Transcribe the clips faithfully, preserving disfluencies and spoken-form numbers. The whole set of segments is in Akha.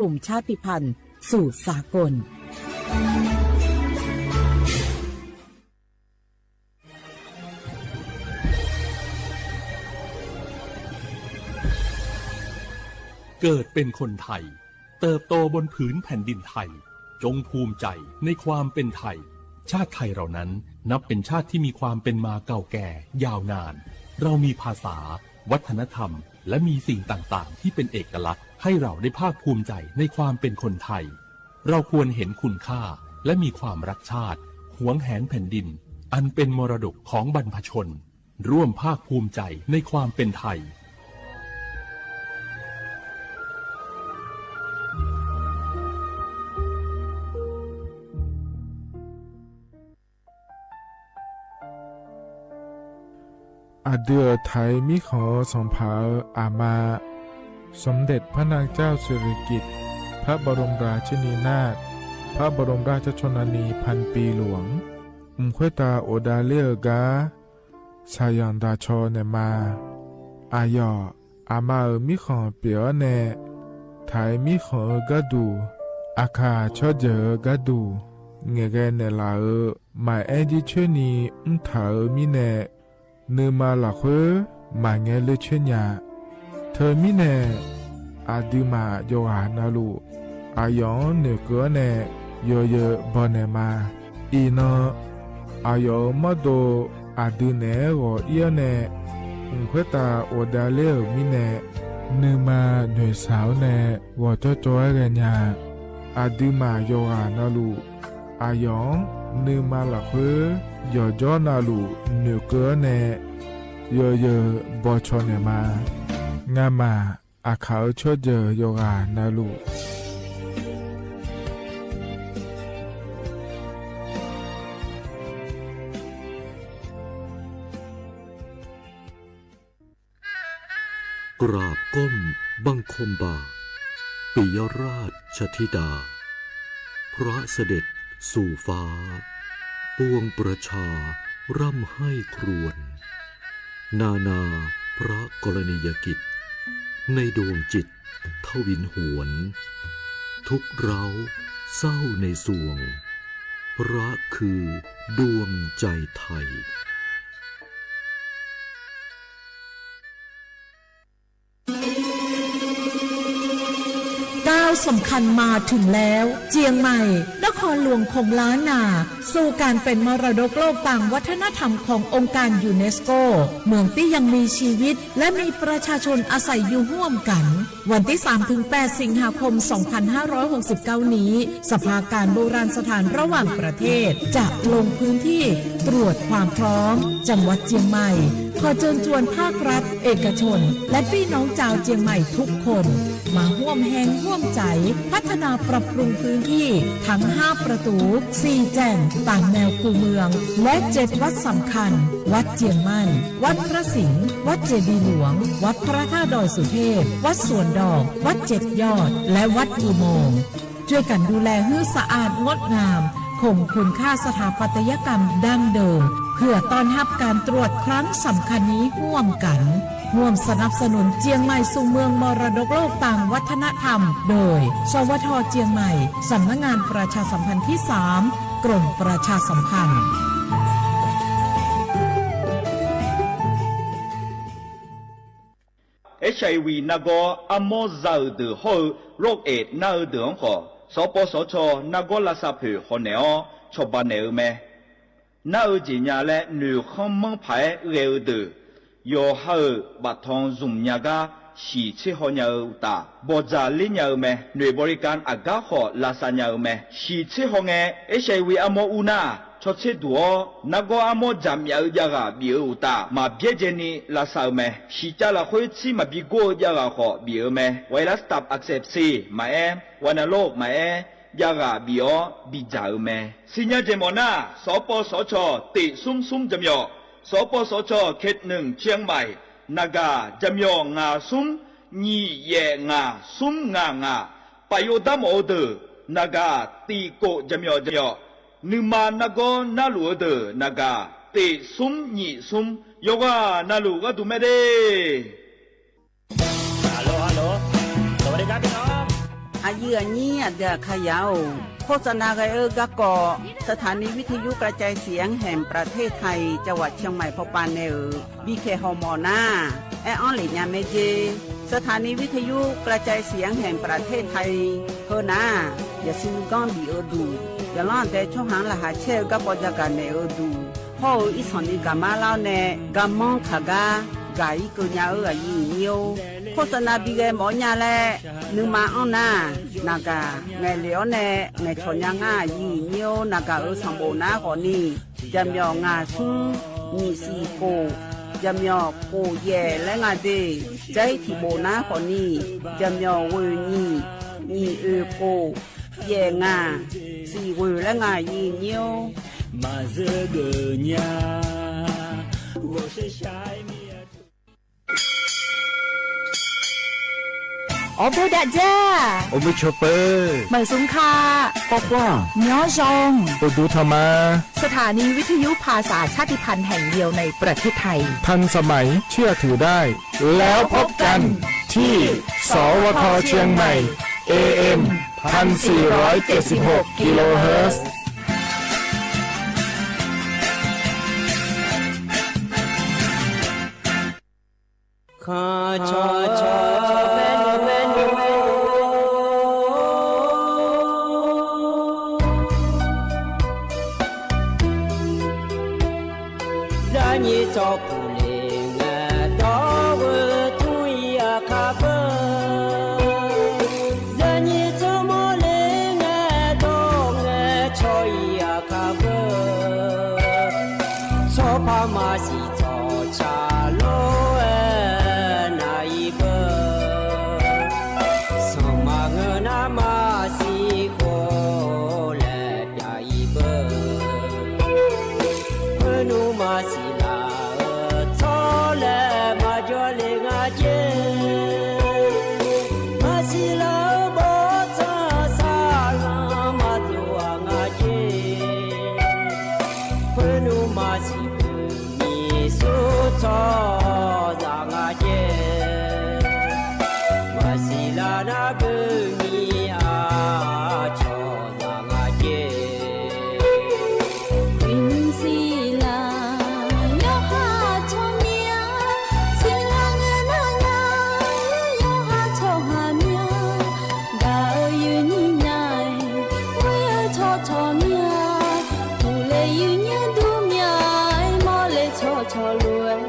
กลุ่มชาติพันธุ์สู่สากล เกิดเป็นคนไทย เติบโตบนผืนแผ่นดินไทย จงภูมิใจในความเป็นไทย ชาติไทยเรานั้นนับเป็นชาติที่มีความเป็นมาเก่าแก่ยาวนาน เรามีภาษา วัฒนธรรม และมีสิ่งต่างๆ ที่เป็นเอกลักษณ์ ให้เราได้ภาคภูมิใจในความเป็นคนไทย เราควรเห็นคุณค่า และมีความรักชาติ หวงแหนแผ่นดิน อันเป็นมรดกของบรรพชน ร่วมภาคภูมิใจในความเป็นไทย Aqdui-euq Taiq mirkhanq-eu sanqpaq-euq aqma, สมเด็จพระนางเจ้าสิริกิติ์ พระบรมราชินีนาถ พระบรมราชชนนีพันปีหลวง mq khoertav ghofdav ler-eu gar shaqzanq daq caw naeq ma. Aqyawf aqma-euq mirkhanq pyeuf-awr nae, Taiq mirkhanq-eu gharduq, aqkaq tsawrjeuq-eu gharduq ngaeqghae naeqlaf-euq maqaer jircoer ni mrtaq-euq mirnae, nuima lafkhoer maqngae ler coer nya. Teumirnae, aqduimaf yawqghaq navluf, aqyawf-anr noeqkeuv-awr nae yawzeu baw naeq ma. Iqnan, aqyawf-euq mawrdo aqdui naeq-aer ghawq ir-awr nae, mq khoertav ghofdav ler-euq mirnae, nuima noeqshaq-awr nae ghawqjawr jawr-aer ghaenya. Aqduimaf yawqghaq navluf, aqyawf-anr nuima lafkhoer yawqjawr navluf noeqkeuv-awr nae yawzeu baw caw naeq ma. Ngamaf aqkaq-euq tsawrjeuq yawqghaq navluf กราบก้มบังคมบาท ปิยราชธิดา พระเสด็จสู่ฟ้า ปวงประชาร่ำไห้ครวญ นานาพระกรณียกิจ ในดวงจิตทวินหวน ทุกข์ร้าวเศร้าในสวง พระคือดวงใจไทย ก้าวสำคัญมาถึงแล้ว เจียงใหม่ นครหลวงของล้านนา สู่การเป็นมรดกโลกตามวัฒนธรรมขององค์การยูเนสโก เมืองตี้ยังมีชีวิต และมีประชาชนอาศัยอยู่ร่วมกัน วันที่สามถึงแปด สิงหาคม สองพันห้าร้อยหกสิบเก้า นี้ สภาการโบราณสถานระหว่างประเทศ จะลงพื้นที่ตรวจความพร้อม จังหวัดเจียงใหม่ ขอเชิญชวนภาครัฐ เอกชน และพี่น้องชาวเจียงใหม่ทุกคน มาร่วมแฮงร่วมใจ๋ พัฒนาปรับปรุงพื้นที่ทั้งห้าประตู สี่แจ่ง ตามแนวคูเมือง และเจ็ดวัดสำคัญ วัดเจียงมั่น วัดพระสิงห์ วัดเจดีย์หลวง วัดพระธาตุดอยสุเทพ วัดสวนดอก วัดเจ็ดยอด และวัดอุโมงค์ ช่วยกันดูแลหื้อสะอาดงดงาม คงคุณค่าสถาปัตยกรรมดั้งเดิม เพื่อต้อนรับการตรวจครั้งสำคัญนี้ร่วมกัน ร่วมสนับสนุนเจียงใหม่สู่เมืองมรดกโลกตามวัฒนธรรม โดย สวท เจียงใหม่ สำนักงานประชาสัมพันธ์ที่สาม กรมประชาสัมพันธ์ HIV nargawr armawr za-euq deuq hawr-eu โรคเอดส์ nar-eu deuq-anr khawf, sawqpawv sawqcaw nargawr lavsav poeq hawnaeq-awr cawba naeq-eu mae. Nar-eu jeq nya laer noeqkhanr manr paq-aer ghae-eu deuq, yawqha-euq baftanq zmq nya gar shiq tser haw nya-eu uqtaf, bawqdzaq ler nya-eu mae. Noeq bawrikan aqgar khawf lavsav nya-eu mae. Shiq tser haw ngae, HIV armawr ur nar, caw tser duq-awr nargawr armawr jaqmyaf-eu javghaq bif-eu uqtaf, maq byaerdzae ni lavsav-eu mae. Shiqcav lafkhoer tsir maqbi gor-eu javghaq khawf bif-eu mae. ไวรัสตับอักเสบซี maqaer, วัณโรค maqaer, javghaq bif-awr bidzaq-eu mae. Sirnya jeq mawf nar, sawqpawv sawqcaw teq smr smr jaqmyawf, sawqpawv sawqcaw เขตหนึ่ง เชียงใหม่ naqgaq jaqmyawf ngaq smr nyiq yaef ngaq smr ngaq ngaq, paf yov dar mawf-eu deuq naqgaq tiq kof jaqmyawf jaqmyawf, nuima nargawr narluf-eu deuq naqgaq teq smr nyiq smr, yawqghaq navluf gharduq mae de. Hello, hello. สวัสดีครับพี่น้อง Aqyuif aqnyir aqdui aqkaqyaq-or, โฆษณา ghae-eu garkawv สถานีวิทยุกระจายเสียงแห่งประเทศไทย จังหวัดเชียงใหม่ pawpav nae-euq bipyaeq hawmawf nar, aer-anr lef nya mae jer. สถานีวิทยุกระจายเสียงแห่งประเทศไทย heu nar, yaqsur nuiganr bif-eu duq, yaqlanr aqdae tsawrhaq-anr laqkhaq caer-eu garkawv jagaq naeq-eu duq, hawr-eu irsanq ni gaqmar lar-awr nae garmanr kaq gar gaq-ir keuv nya-eu aqyuif aqnyir-or, โฆษณา bi ghae mawf-awr nya laer nuima anr nar, naqgaq ngaeqlef-awr nae ngaeqcawq nya ngar aqyuif aqnyir-or, naqgaq-euq sanqbof nar khawfni, jaqmyawf ngaq smr nyiq siq khof, jaqmyawf khof yaef laer nga de. Jair tiqbof nar khawfni, jaqmyawf ghoeq nyiq, nyiq oeq khof, yaef ngaq, siq ghoeq laer nga aqyuif aqnyir-or. Maqzeur geuf nya, ghawqshaq shaq-aer mir-a. Awrboer dav dzar, awrboer cawpeu, maqzmq ka, kawrkawr, myanr zan, uqduq tanqma. สถานีวิทยุภาษาชาติพันธุ์แห่งเดียวในประเทศไทย ทันสมัย เชื่อถือได้ แล้วพบกันที่ สวท เชียงใหม่ เอเอ็ม พันสี่ร้อยเจ็ดสิบหก กิโลเฮิรตซ์ Khanqcawq cawq maernmr maernmr, zarnyir tsawrpuq le ngae, dawr-eu tmr-ir aqkar beu. Zarnyir tsawrmawr le ngae, dawr ngae cawq-ir aqkar beu. Tsawrpar maqsiq tsawqtsaq lof-aer nar-ir beu. Sanqpaq ngeur nar maqsiq khof laer pyav-ir beu. Khoernmr maqsiq laf-eu tsawr laer maqjawr le nga jer. Maqsiq laf-eu bawrtsanq saqlanq maqdov-aq nga jer. Khoernmr maqsiq beu nyiq sur tsawrhaqzaq nga jer. Maqsiq laf nar beu nyiq aqcawq zaq nga jer. Uiqnymr siqlaq yawqha tsawrmyanr, siqlaq ngae nar nya, yawqha tsawrhaq myanr, gaq-eu yoeqnyir nya-aer, ghoer-eu tsawrcawq myanr, puqle yoeqnyir dur myanr-aer, mawrle tsawrcawq lof-aer,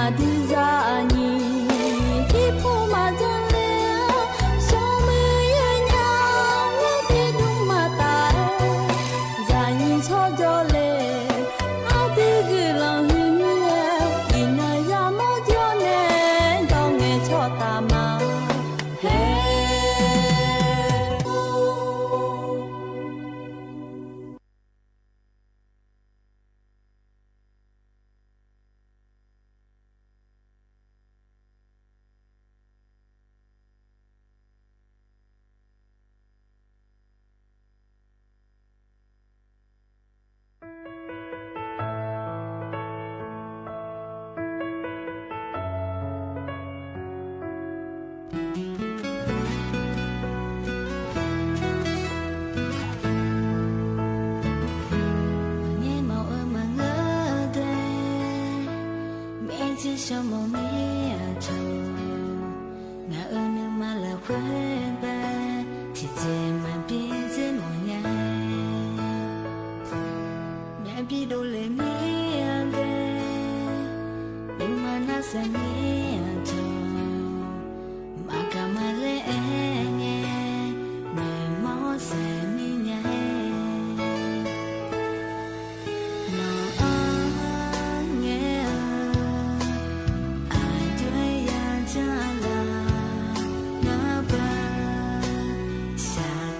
aqdui zaqnyiq tirpov maqdzanr ler-a, sanqmuiq yoernya-aer, tiqdmr maqtaf-aer, zaqnyiq tsawrjawr le, aqdui guiqlanq huiq mir-aer, iqnan yamawr jawr nae, dawr ngae tsawrtaf ma. Haer. Maqngeur mawf-eu maqngeur dae, maerjir shawr mawf mir-aq taq. Ngaq-euq nuima lafkhoer bae, tiqjeq maqbi dzer mawf nya-aer. Myavbi dovle mir-a dae, nuima nar saef mir-aq taq. Maqgaq maqler aer ngae, noeqmawr saef mir nya-aer. Nawq-anr ngae-eu aqjox-aer yajanr laf, ngar ba shaq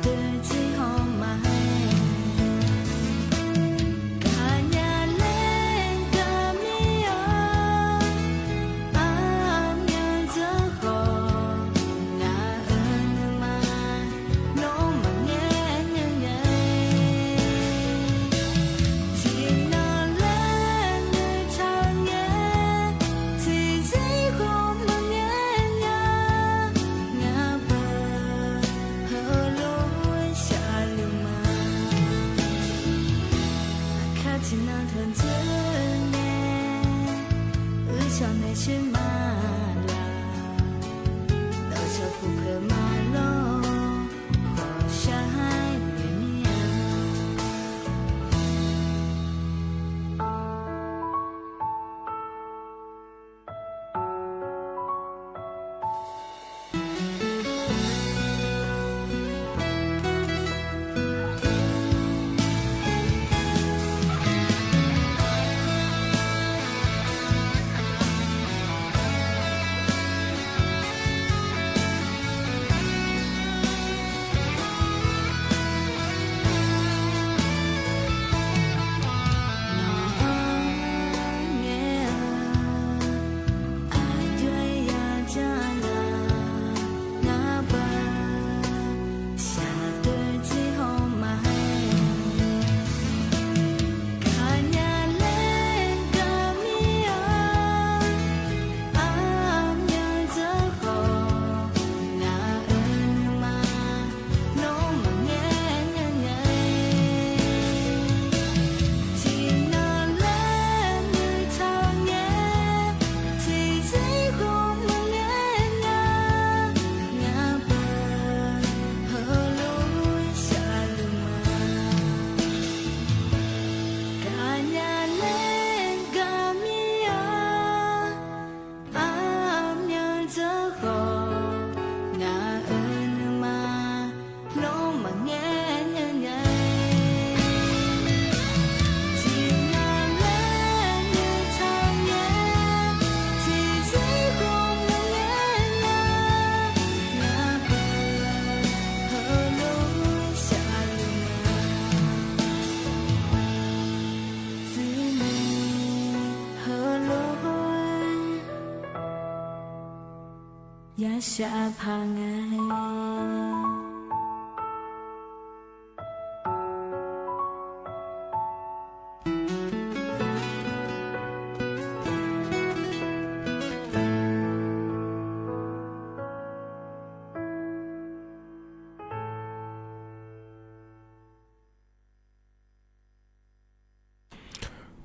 Yashaq paq ngae.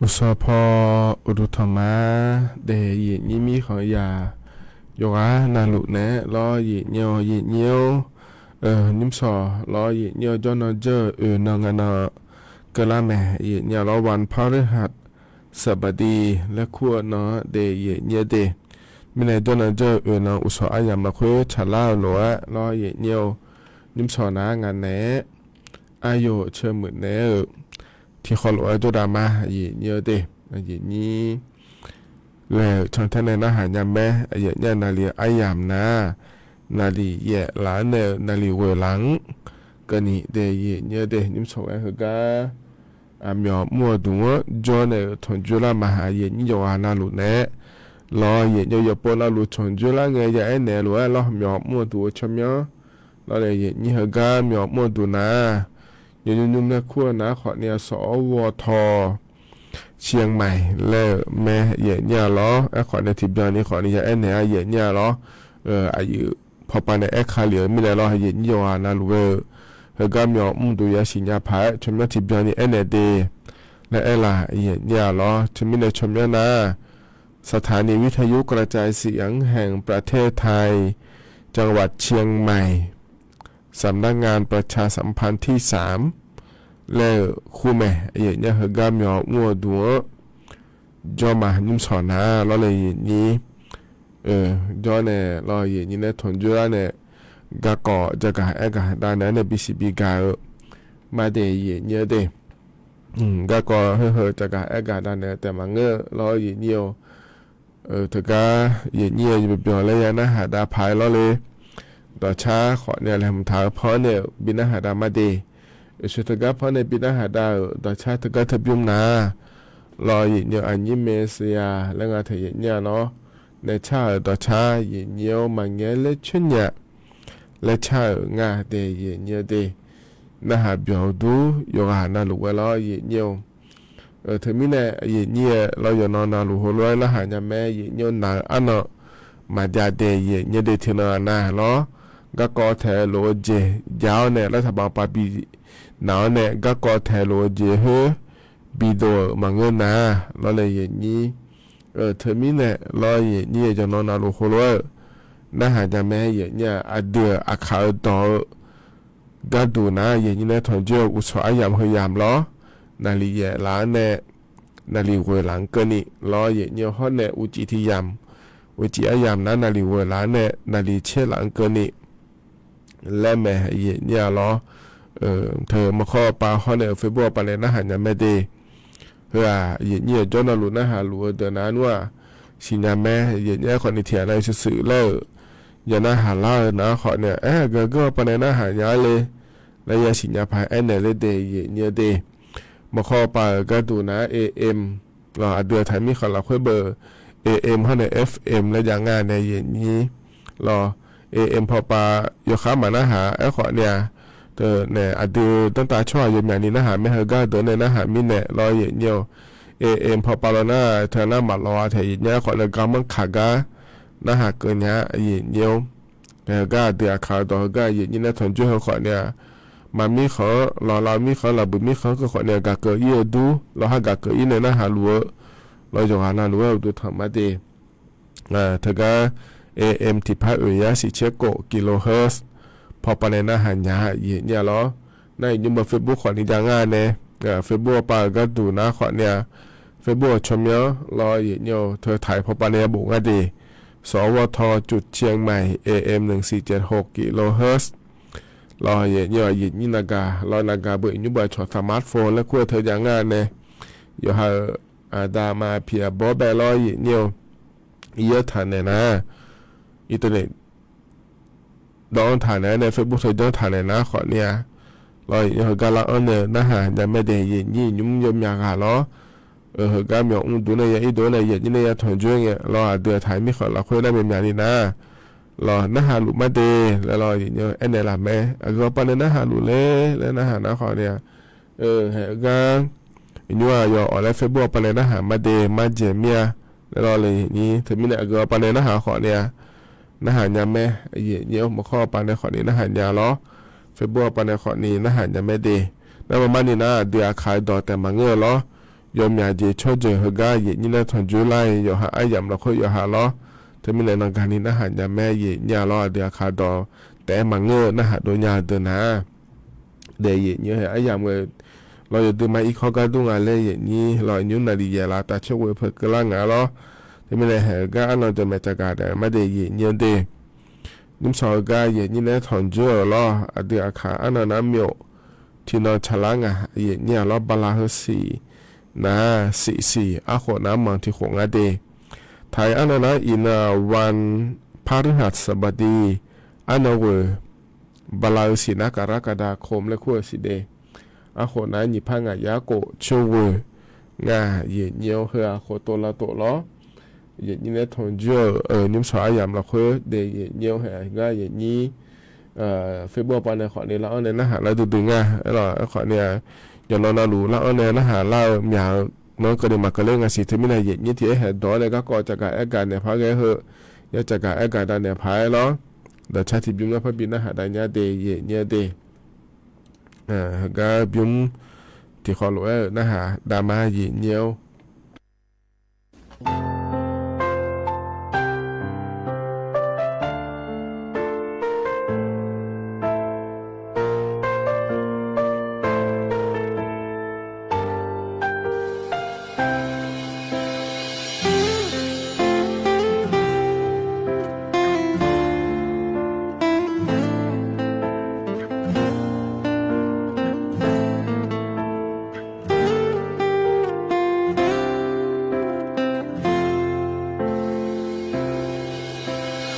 Uqsawq paw uqduq tanqma daef yaeq nyir mirkhanq yaq yawqghaq navluf naeq-aer lawr yaeq nyir-awr, yaeq nyir-awr, nymrsawq lawr yaeq nyir-awr, jawrnan jawr-eu oeq nan nga nan keuvlar mae. Yaeq nyir-a lawr, วันพฤหัสบดี laer kur-eu nan-anr daef yaeq nyir-eu de. Mirnae jawrnan jawr-eu oeq nan uqsawq aryamq lafkhoer tsaqlar-eu lof-aer lawr yaeq nyir-awr, nymrsawq nar nga naeq-aer aqyawf ceuq muiq naeq-aer-euq tiqkhawv lof-aer jawrdav ma yaeq nyir-eu de. Yaeq nyir ghae-euq cantaer nae narhaq nya mae. Yaeq nyir-a naqliq-eu aryamq nar, naqliq yaef laf-anr nae-eu naqliq ghoeq laf-anr keuvni daef yaeq nyir-eu de. Nymrsawq ghae heugar aqmyawf mr-eu duq-anr jawr nae-euq tanqjoer lar ma. Yaeq nyir yawqghaq navluf naeq-aer lawr yaeq nyir-awr, yawqpov navluf tanqjoer lar ngae ya aernaeq lof-aer lawr, myawf mr-eu duq-eu tsawrmyanr lawr nae yaeq nyir heugar myawf mr-eu duq nar, yaeq nymr nymr laer kur-eu nar khawfni-a sawq-awr ghaw taw เชียงใหม่ laer-euq mae yaeq nyir-a lawr. Aerkhawf nae tiqbyan ni khawfni ya aernaeq-a yaeq nyir-a lawr. Aqyuif pawpav nae aerka lef-eu mirnae lawr, yaeq nyir yawqghaq navluf ghae-eu heugar myawf mr duq ya siqnya paq-aer tsawrmyanr tiqbyan ni aernaeq de laer aerlaf yaeq nyir-a lawr. Teumirnae tsawrmyanr nar, สถานีวิทยุกระจายเสียงแห่งประเทศไทย จังหวัดเชียงใหม่ สำนักงานประชาสัมพันธ์ที่สาม laer-euq kur mae. Yaeq nyir heugar myawf mr-eu duq-anr jawr ma nymrsawq nar lawr nae yaeq nyir jawr nae lawr yaeq nyir nae tanqjoer lar nae garkawv jagaq aergaq dav naeq-aer nae bisiq bigaq-eu ma de yaeq nyir-eu de. Garkawv heu heu jagaq aergaq dav naeq-eu taef maqngeur-eu lawr yaeq nyir-eu. Teugar yaeq nyir-eu yawbyan laer ya narhaq dav paq-aer lawr le. Dawqcar khawfni-a laeqhmq taq-eu paw-anr nae-euq bi narhaq dav ma de. Eqsur teugar paw-anr nae bi narhaq dav-euq dawqcar teugar teubymr nar lawr yaeq nyir-eu aqnyir mae seuya laer nga taeq yaeq nyir-a lawr. Naeq car-euq dawqcar yaeq nyir-awr maqngaer laer coer nya laer car-euq nga de yaeq nyir-eu de. Narhaq byawq-eu dur yawqghaq navluf ghae lawr yaeq nyir-eu. Teumirnae yaeq nyir-eu lawr yawqnan navluf heulof-aer narhaq nya mae yaeq nyir-eu naq-eu arnan maqjav de yaeq nyir de tiqnan aqnav lawr. Garkawv taeq lof-eu jeq jav-awr nae laer taqbaq pav bi naq-awr nae garkawv taeq lof-eu jeq khoer bidov-euq maqngeur nar lawr nae yaeq nyir. Teumirnae lawr yaeq nyir-eu yawqnan navluf heulof-aer-euq narhaq nya mae yaeq nyir-a aqdui-euq aqkaq-eu dawq-eu gharduq nar yaeq nyir nae tanqjoer-eu uqsawq aryamq heu yamq lawr. Naqliq yaef laf-anr nae naqliq ghoeq laf-anr keuvni lawr yaeq nyir-eu hawr nae uqcif tiq yamq uqcif aryamq nar naqliq ghoeq laf-anr nae naqliq caer laf-anr keuvni laer mae yaeq nyir-a lawr. Teu maqkhawr pav hawr nae-euq Facebook pav nae narhaq nya mae de. Heu-aq yaeq nyir-eu jawr navluf narhaq luf-eu deuq nav nmr-aq siqnya mae yaeq nyir-a khawfni tiq ghaq nav shuif shuif laer-euq ya narhaq lar-eu nav khawfni-a aer aqgeu geur pav nae narhaq nya-ar le laer ya siqnya paq aernaeq ler de yaeq nyir-eu de. Maqkhawr pav-euq gharduq nar am lawr aqdui-euq taq mirkhanq lafkhoer beu am hawr nae FM laer jav nga nae yaeq nyir lawr. Am pawpav yawkhar maqnarhaq aerkhawf ni-a, nae aqdui danrtav tsawrhaq yawmyaq ni narhaq mae heugar deuq nae narhaq mirnae lawr yaeq nyir-eu. Am pawpav lawr nar teu nar maqlawq-a taeq yaeq nyir aerkhawf nae garmanr kaq gar narhaq keuv nya yaeq nyir-awr. Heugar aqdui aqkaq-eu dawq heugar yaeq nyir nae tanqjoer heu khawf ni-a, maq mirkhanq-anr lawq lav mirkhanq-anr laf buiq mirkhanq-anr keuv khawf ni-a gaq keuv ir-eu dur lawr har gaq keuv ir nae narhaq luf-eu lawr yawqghaq navluf-aer uqduq tanq ma de. Teugar am tiqpar oeq yar siq tser kof kilohertz pawpav nae narhaq nya yaeq nyir-a lawr. Nar iqnymr beu Facebook khawf ni jav ngar nae, Facebook pav-euq gharduq nar khawf ni-a, Facebook-euq tsawrmyanr lawr yaeq nyir-eu teu taq-iq pawpav nae yabof ngar de. Sawq-awr ghaw taw จุดเชียงใหม่ AM หนึ่งสี่เจ็ดหกกิโลเฮิรตซ์ lawr yaeq nyir-a yaeq nyir navgaq lawr navgaq beu iqnymr beu aqcawq สมาร์ทโฟน laer kur-eu teu jav ngar nae, yawqha-euq aqda aqma aqpiq aqbawr bae lawr yaeq nyir-eu, ir-anr taq naeq nar, internet dawv-anr taq naeq-aer nae Facebook teu janr taq naeq nar khawf ni-a, lawr yaeq nyir heugar lar-anr nae narhaq nya mae de yaeq nyir iqnymr yawmyaq ghaq lawr. Heugar myawq mr duq nae ya ir dov nae yaeq nyir nae ya tanqjoer ngae lawr aqdui-euq taq mirkhanq lafkhoer nar myawmyaq ni nar, lawq narhaq luf mar de laer lawq, yaeqnyi aernaeq laf mae. Aqgeu awqpav nae narhaq luf ler laer narhaq nar khawf ni-a, haeq-eu gar nymr-aq yawf awq laer Facebook awqpav nae narhaq mar de mar dzaeq mir-a laer lawq le yaeqnyi. Teumirnae aqgeu awqpav nae narhaq khawf ni-a, narhaq nya mae. Yaeqnyi-awr maqkhawr awqpav nae khawf ni narhaq nya lawr. Facebook awqpav nae khawf ni narhaq nya mae de. Narma mar ni nar aqdui aqkaq-eu dawq taef maqngeur-eu lawr. Yawmyaq jeq tsawrjeuq heugar yaeqnyi laer tanqjur lar-iq yawqha aryamq lafkhoer yawqha lawr. Teumirnae nanqgaq ni narhaq nya mae yaeqnyi-a lawr. Aqdui aqkaq dawq taef-aer maqngeur-eu narhaq dov nya-eu deuq nar-aq, daef yaeqnyi-eu haeq aryamq ghae lawr yawdui mar irkawr gar dur nga laer yaeqnyi lawq nymr naqliq yaeq laf taf coer ghoe peuq keuvlar nga lawr. Teumirnae haeq-eu gar arnan jamaeq caqgaq daef mar de yaeqnyi-eu de. Nymrshawq-eu gar yaeqnyi laer tanqjur-euq lawr. Aqdui aqkaq arnan nar myof tiqnan tsaqlar nga yaeqnyi-a lawr. Bala heu siq nar siqsiq arkhof nar manq tiqkhof nga de. Taq-iq arnan nar iqnan-aq วันพฤหัสบดี arnan ghoeq bala-eu siq nar กรกฎาคม laer kur-eu siq de. Arkhof nar nyiq par ngaq yarkhof coer ghoe nga yaeqnyi-awr heu-aq khoftof lavtof lawr. Yaeqnyi laer tanqjur-euq nymrshawq aryamq lafkhoer de yaeqnyi-awr haeq-eu gar yaeqnyi Facebook awqpav nae khawf ni lar-anr nae narhaq lar duidui nga. Aerlawq aerkhawf ni-a, yawqnan navluf lar-anr nae narhaq lar-eu myaq-eu nan keuvle maqkeuv ler nga siq. Teumirnae yaeqnyi tiq-aer haeqdawq-anr nae garkawv caqgaq aer gaq naeq paq ghae heu, ya caqgaq aer gaq da naeq paq-aer lawr. Daqcar tiqbymr gar parbi narhaq dav nya de yaeqnyi-eu de. Heugar bymr tiqkhawf lof-aer-euq narhaq dav ma yaeqnyi-awr.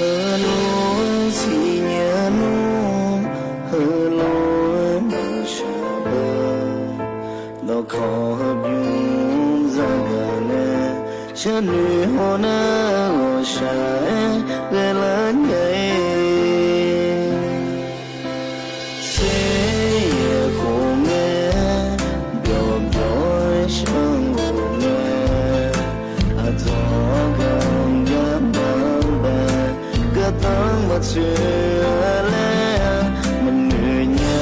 Heulof-aer siqnya nmr, heulof-aer maqshaq-eu, lawqkawq heubymr zagaq nae, sharnoeq hawnar ghawqshaq-aer ghaelar nya-ir. Saeryaeq khof ngae, byawq byawq-aer shar-eu ngae, aqdzawq-anr gaq-anr gar maqbae, gardanr maqtsoeq-a laer maqnoeq nya.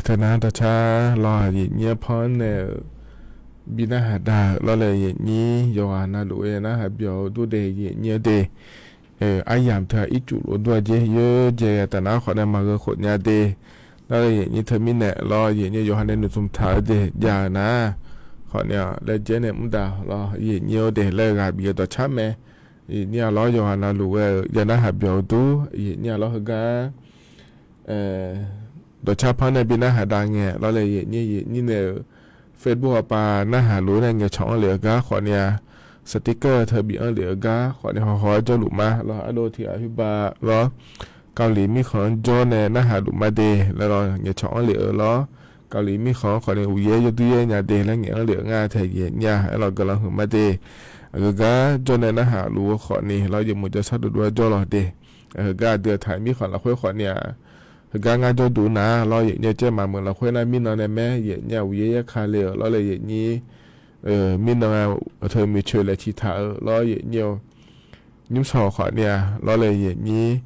Teunar dawqcar lawr, aqyuif nyir-anr pan nae-euq bi narhaq da-euq lawrle, aqyuif nyir yawqghaq navluf-aer narhaq byawq-eu dur de, aqyuif nyir-eu de. Aryamq teu-aq ircuf lof dur-a jer, yoerdzae taf nar khawf nae maqgheu khof nya de. Lawrle aqyuif nyir teumirnae lawr, aqyuif nyir yawqha nae noeqtmq taq-eu de jav-eu nar, khawf nae-aq laejae nae mr daq lawr, aqyuif nyir-eu de laer ghaq bif-eu dawqcar mae. Aqyuif nyir-a lawr, yawqghaq navluf ghae-euq ya narhaq byawq-eu dur, aqyuif nyir-a lawr, heugar dawqcar par nae bi narhaq dav ngae lawrle, aqyuif nyir, aqyuif nyir nae-euq Facebook hawpav narhaq luf-eu nae ngaeqcawq anr lef-eu gar khawf nae-a, sticker teu bif anr lef-eu gar khawf nae hawhaw-aer jawrluf ma lawr, ardov tiq ghaq khoerbav lawr, Kavliq mirkhanq-anr jawr nae narhaq luf ma de laer lawr, ngaeqcawq anr lef-eu lawr, Kavliq mirkhanq-anr khawf nae uqyaer yawdur yaer nya de laer ngaeq anr lef-eu ngar tae, aqyuif nyir-a aer lawr guiqlanq huiq ma de. Aqgeu gar jawr nae narhaq luf-eu khawf ni lawr, yawmuiq jawrshar dovdov-aer jawr lawq de. Heugar aqdui-aq taq mirkhanq lafkhoer khawf ni-aq, heugar ngar jawrduq nar lawr, aqyuif nyir-eu caer maqmeuq lafkhoer nar mirnan nae maer, aqyuif nyir-a uqyaer yaer ka le-euq lawrle, aqyuif nyir mirnan-a teu miqcoeq laeqciq taq-eu lawr, aqyuif nyir-eu nymrsawq khawf ni-a lawrle, aqyuif nyir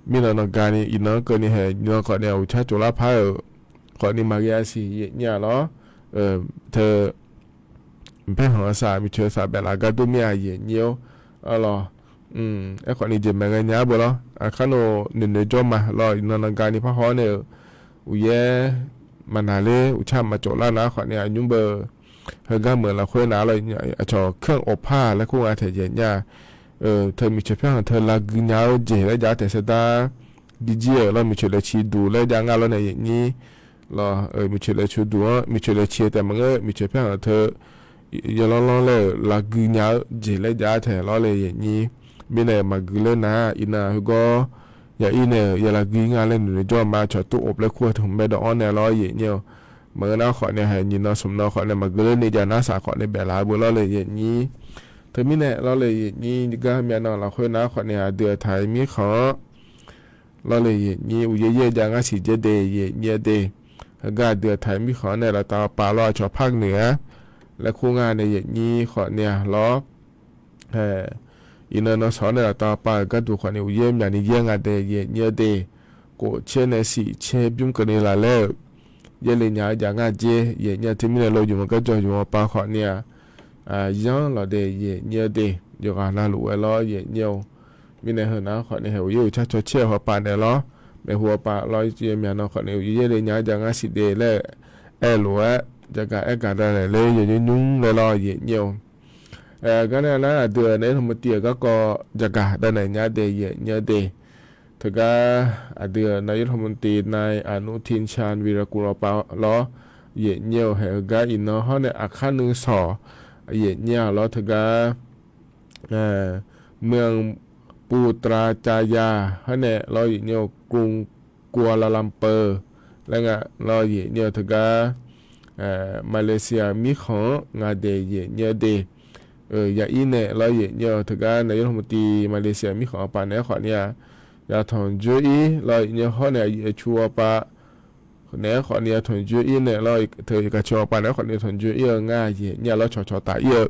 mirnan nan gani iqnan keuvni haeq nan khawf ni-a uqcar tsoflar par-euq khawf ni maqghae-a siq, aqyuif nyir-a lawr, teu paerkhanq-eu saq miqcoeq saq baeflaf gar dur mir-a, aqyuif nyir-or. Arlawr, aerkhawf ni jeq maeqghae nya-ar beu lawr, aqkar nawq noeqnoeq jawr ma lawr, iqnan nan gani parhaw-awr nae-euq uqyaer maqnaqler uqcar maqtsoflar nar khawf ni aqnymr beu heugar meuq lafkhoer nar lawr, aqcawq kanr of par laer kur nga taeq jeq nya-a. Teu miqcoeq paerkhanq teu lavgui nya-eu jeq laer jav taeq saerdar jirjir-euq lawr, miqcoeq laeqciq duq laer jav ngar lawr nae, aqyuif nyir lawr, miqcoeq laeqciq duq-anr miqcoeq laeqciq-eu taef maqngeur, miqcoeq paerkhanq teu yawlanr lanr laer-euq lavgui nya-eu jeq laer jav taeq lawrle, aqyuif nyir. Mirnae maqgui ler nar iqnan khoergawr ya ir nae-euq ya lavgui ngar laer noeqnoeq jawr ma, cawq tov of laer kur-eu teu hmq bae dawv-anr nae lawr, aqyuif nyir-or. Maqngeur nar khawf ni haeq nyiq nan smq nan khawf nae maqgui ler ni jav nar saq khawf nae baeflaf-eu beu lawrle, aqyuif nyir. Teumirnae lawrle, aqyuif nyir gar myavnan lafkhoer nar khawf ni aqdui-aq taq-iq mirkhanq-anr lawrle, aqyuif nyir uqyaer yaer jav ngar siq jaer de, aqyuif nyir-a de. Heugar aqdui-aq taq-iq mirkhanq-anr nae laftav pav lawr, aqcawq par noeq-ar laer kur nga nae, aqyuif nyir khawf ni-a lawr. Iqnan nan sawq-anr nae laftav pav-euq gharduq khawf ni uqyaer myaq ni yaer nga de, aqyuif nyir-a de. Kof caer nae siq caer bymr keuvni laf laer-euq yaerle nya-eu jav ngar jer, aqyuif nyir-a. Teumirnae lawr, yawqmawq garjawr yawqmawq pav khawf ni-a, yanr lawq de, aqyuif nyir-a de. Yawqghaq navluf-aer lawr, aqyuif nyir-or. Mirnae heunar khawf ni haeq uqyaer uqcar caw caer-eu hawpav naeq lawr, maeqhu hawpav lawr, yawmyaq nan khawf ni uqyaer yaerle nya-eu jav ngar siq de laer aer-eu lof-aer, jaqgaq aer gaq davnaeq ler yawnymr nymr laer lawr, aqyuif nyir-or. Gar nae nar aqdui-euq naqyaer tanqmuv tiv-euq garkawv jaqgaq davnaeq nya de, aqyuif nyir-a de. Teugar aqdui-euq naqyaer tanqmuv tiv nai aqnuv tiqcan viqraqkuv lawpav lawr, aqyuif nyir-or. Haeq heugar iqnan hawr nae aqkar nuisawq, aqyuif nyir-a lawr, teugar เมืองปูตราจายา hawr nae lawr, aqyuif nyir-or, กรุงกัวลาลัมเปอร์ laer nga lawr, aqyuif nyir-or. Teugar Malaysia mirkhanq-anr nga de, aqyuif nyir-a de. Ya ir nae lawr, aqyuif nyir-or. Teugar naqyaer tanqmuv tiv Malaysia mirkhanq-anr pav naeq-aer khawf ni-a, ya tanqjoer ir lawr, aqyuif nyir-or, hawr nae aqyuif aqcu-awr pav naeq-aer khawf ni ya tanqjoer ir nae lawr, teu aqcawq pav naeq-aer khawf ni tanqjoer ir-eu ngar, aqyuif nyir-a lawr, cawqcawq taf ir-eu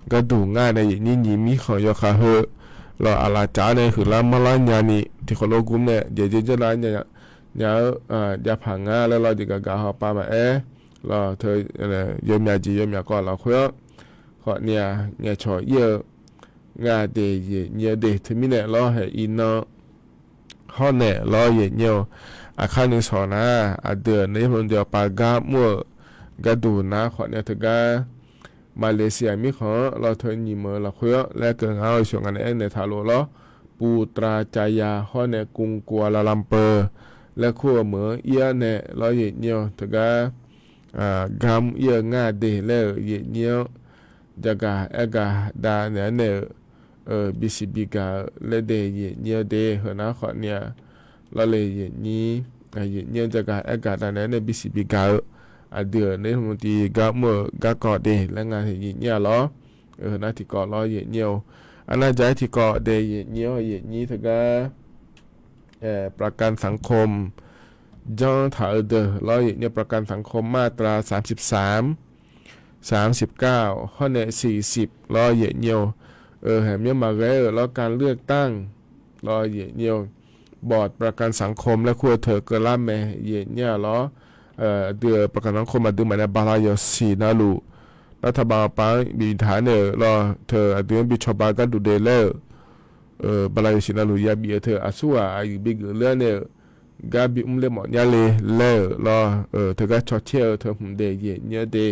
gharduq ngar nae, aqyuif nyir nyiq mirkhanq yawkhav heu lawr, aqlaf caf-awr nae huiqlar manrlar nyani tiqkhawf lof gmr nae jaeqjaer janrlar nya-eu jav paq ngar laer lawr, jeq gaqgaq hawpav maqaer lawr, teu yawmyaq jeq yawmyaq kawv lafkhoer-anr khawf ni-a, ngaeqcawq ir-eu nga de, aqyuif nyir-a de. Teumirnae lawr, haeq iqnan hawr nae lawr, aqyuif nyir-or, aqkar nuisawq nar, aqdui-euq naqyaer tanqmuv tiv-awr pav gar mr-euq gharduq nar khawf ni-a, teugar Malaysia mirkhanq-anr lawr, teu nyiq meuq-eu lafkhoer-anr laer keuv nga-awr, shawq nga nae aernaeq taq lof lawr, ปูตราจายา hawr nae กรุงกัวลาลัมเปอร์ laer kur-eu meuq-anr ir-awr nae lawr, aqyuif nyir-or. Teugar gar mr ir-eu ngar de laer-euq, aqyuif nyir-anr jaqgaq aer gaq davnaeq-aer nae-euq bisiq bigaq-eu laer de, aqyuif nyir-a de. Heunar khawf ni-a, lawrle yaeqnyir, yaeqnyir-anr jagaq aergaq danae nae bisiq bigaq-eu, aqdui-euq ner hmq tiq gar mr-euq garkawv de laer nga yaeqnyir-a lawr. Heunar tiqkawv lawr yaeqnyir-eu. Arnar jaq-aer tiqkawv de yaeqnyir-awr yaeqnyir teugar ประกันสังคม janr taq-eu deuq lawr yaeqnyir-eu ประกันสังคมมาตราสามสิบสาม สามสิบเก้า hawr nae สี่สิบ lawr yaeqnyir-eu. Haeq myanr maqghae-euq lawr การเลือกตั้ง lawr yaeqnyir-eu. บัตรประกันสังคม laer kur-eu teu keuvlar mae yaeqnyir-a lawr. Aqdui-euq ประกันสังคม aqduimaf nae bala yawsiq navluf รัฐบาล awqpav-anr biftaq nae-euq lawr teu aqdui-anr bi cawba gharduq de laer-euq bala yawsiq navluf yabif-eu teu aqsurghaq aqyuif bigeuf ler-anr nae-euq gar bimr ler mawf nya le laer-euq lawr. Teugar cawcaer-eu teu hmq de yaeqnyir-eu de.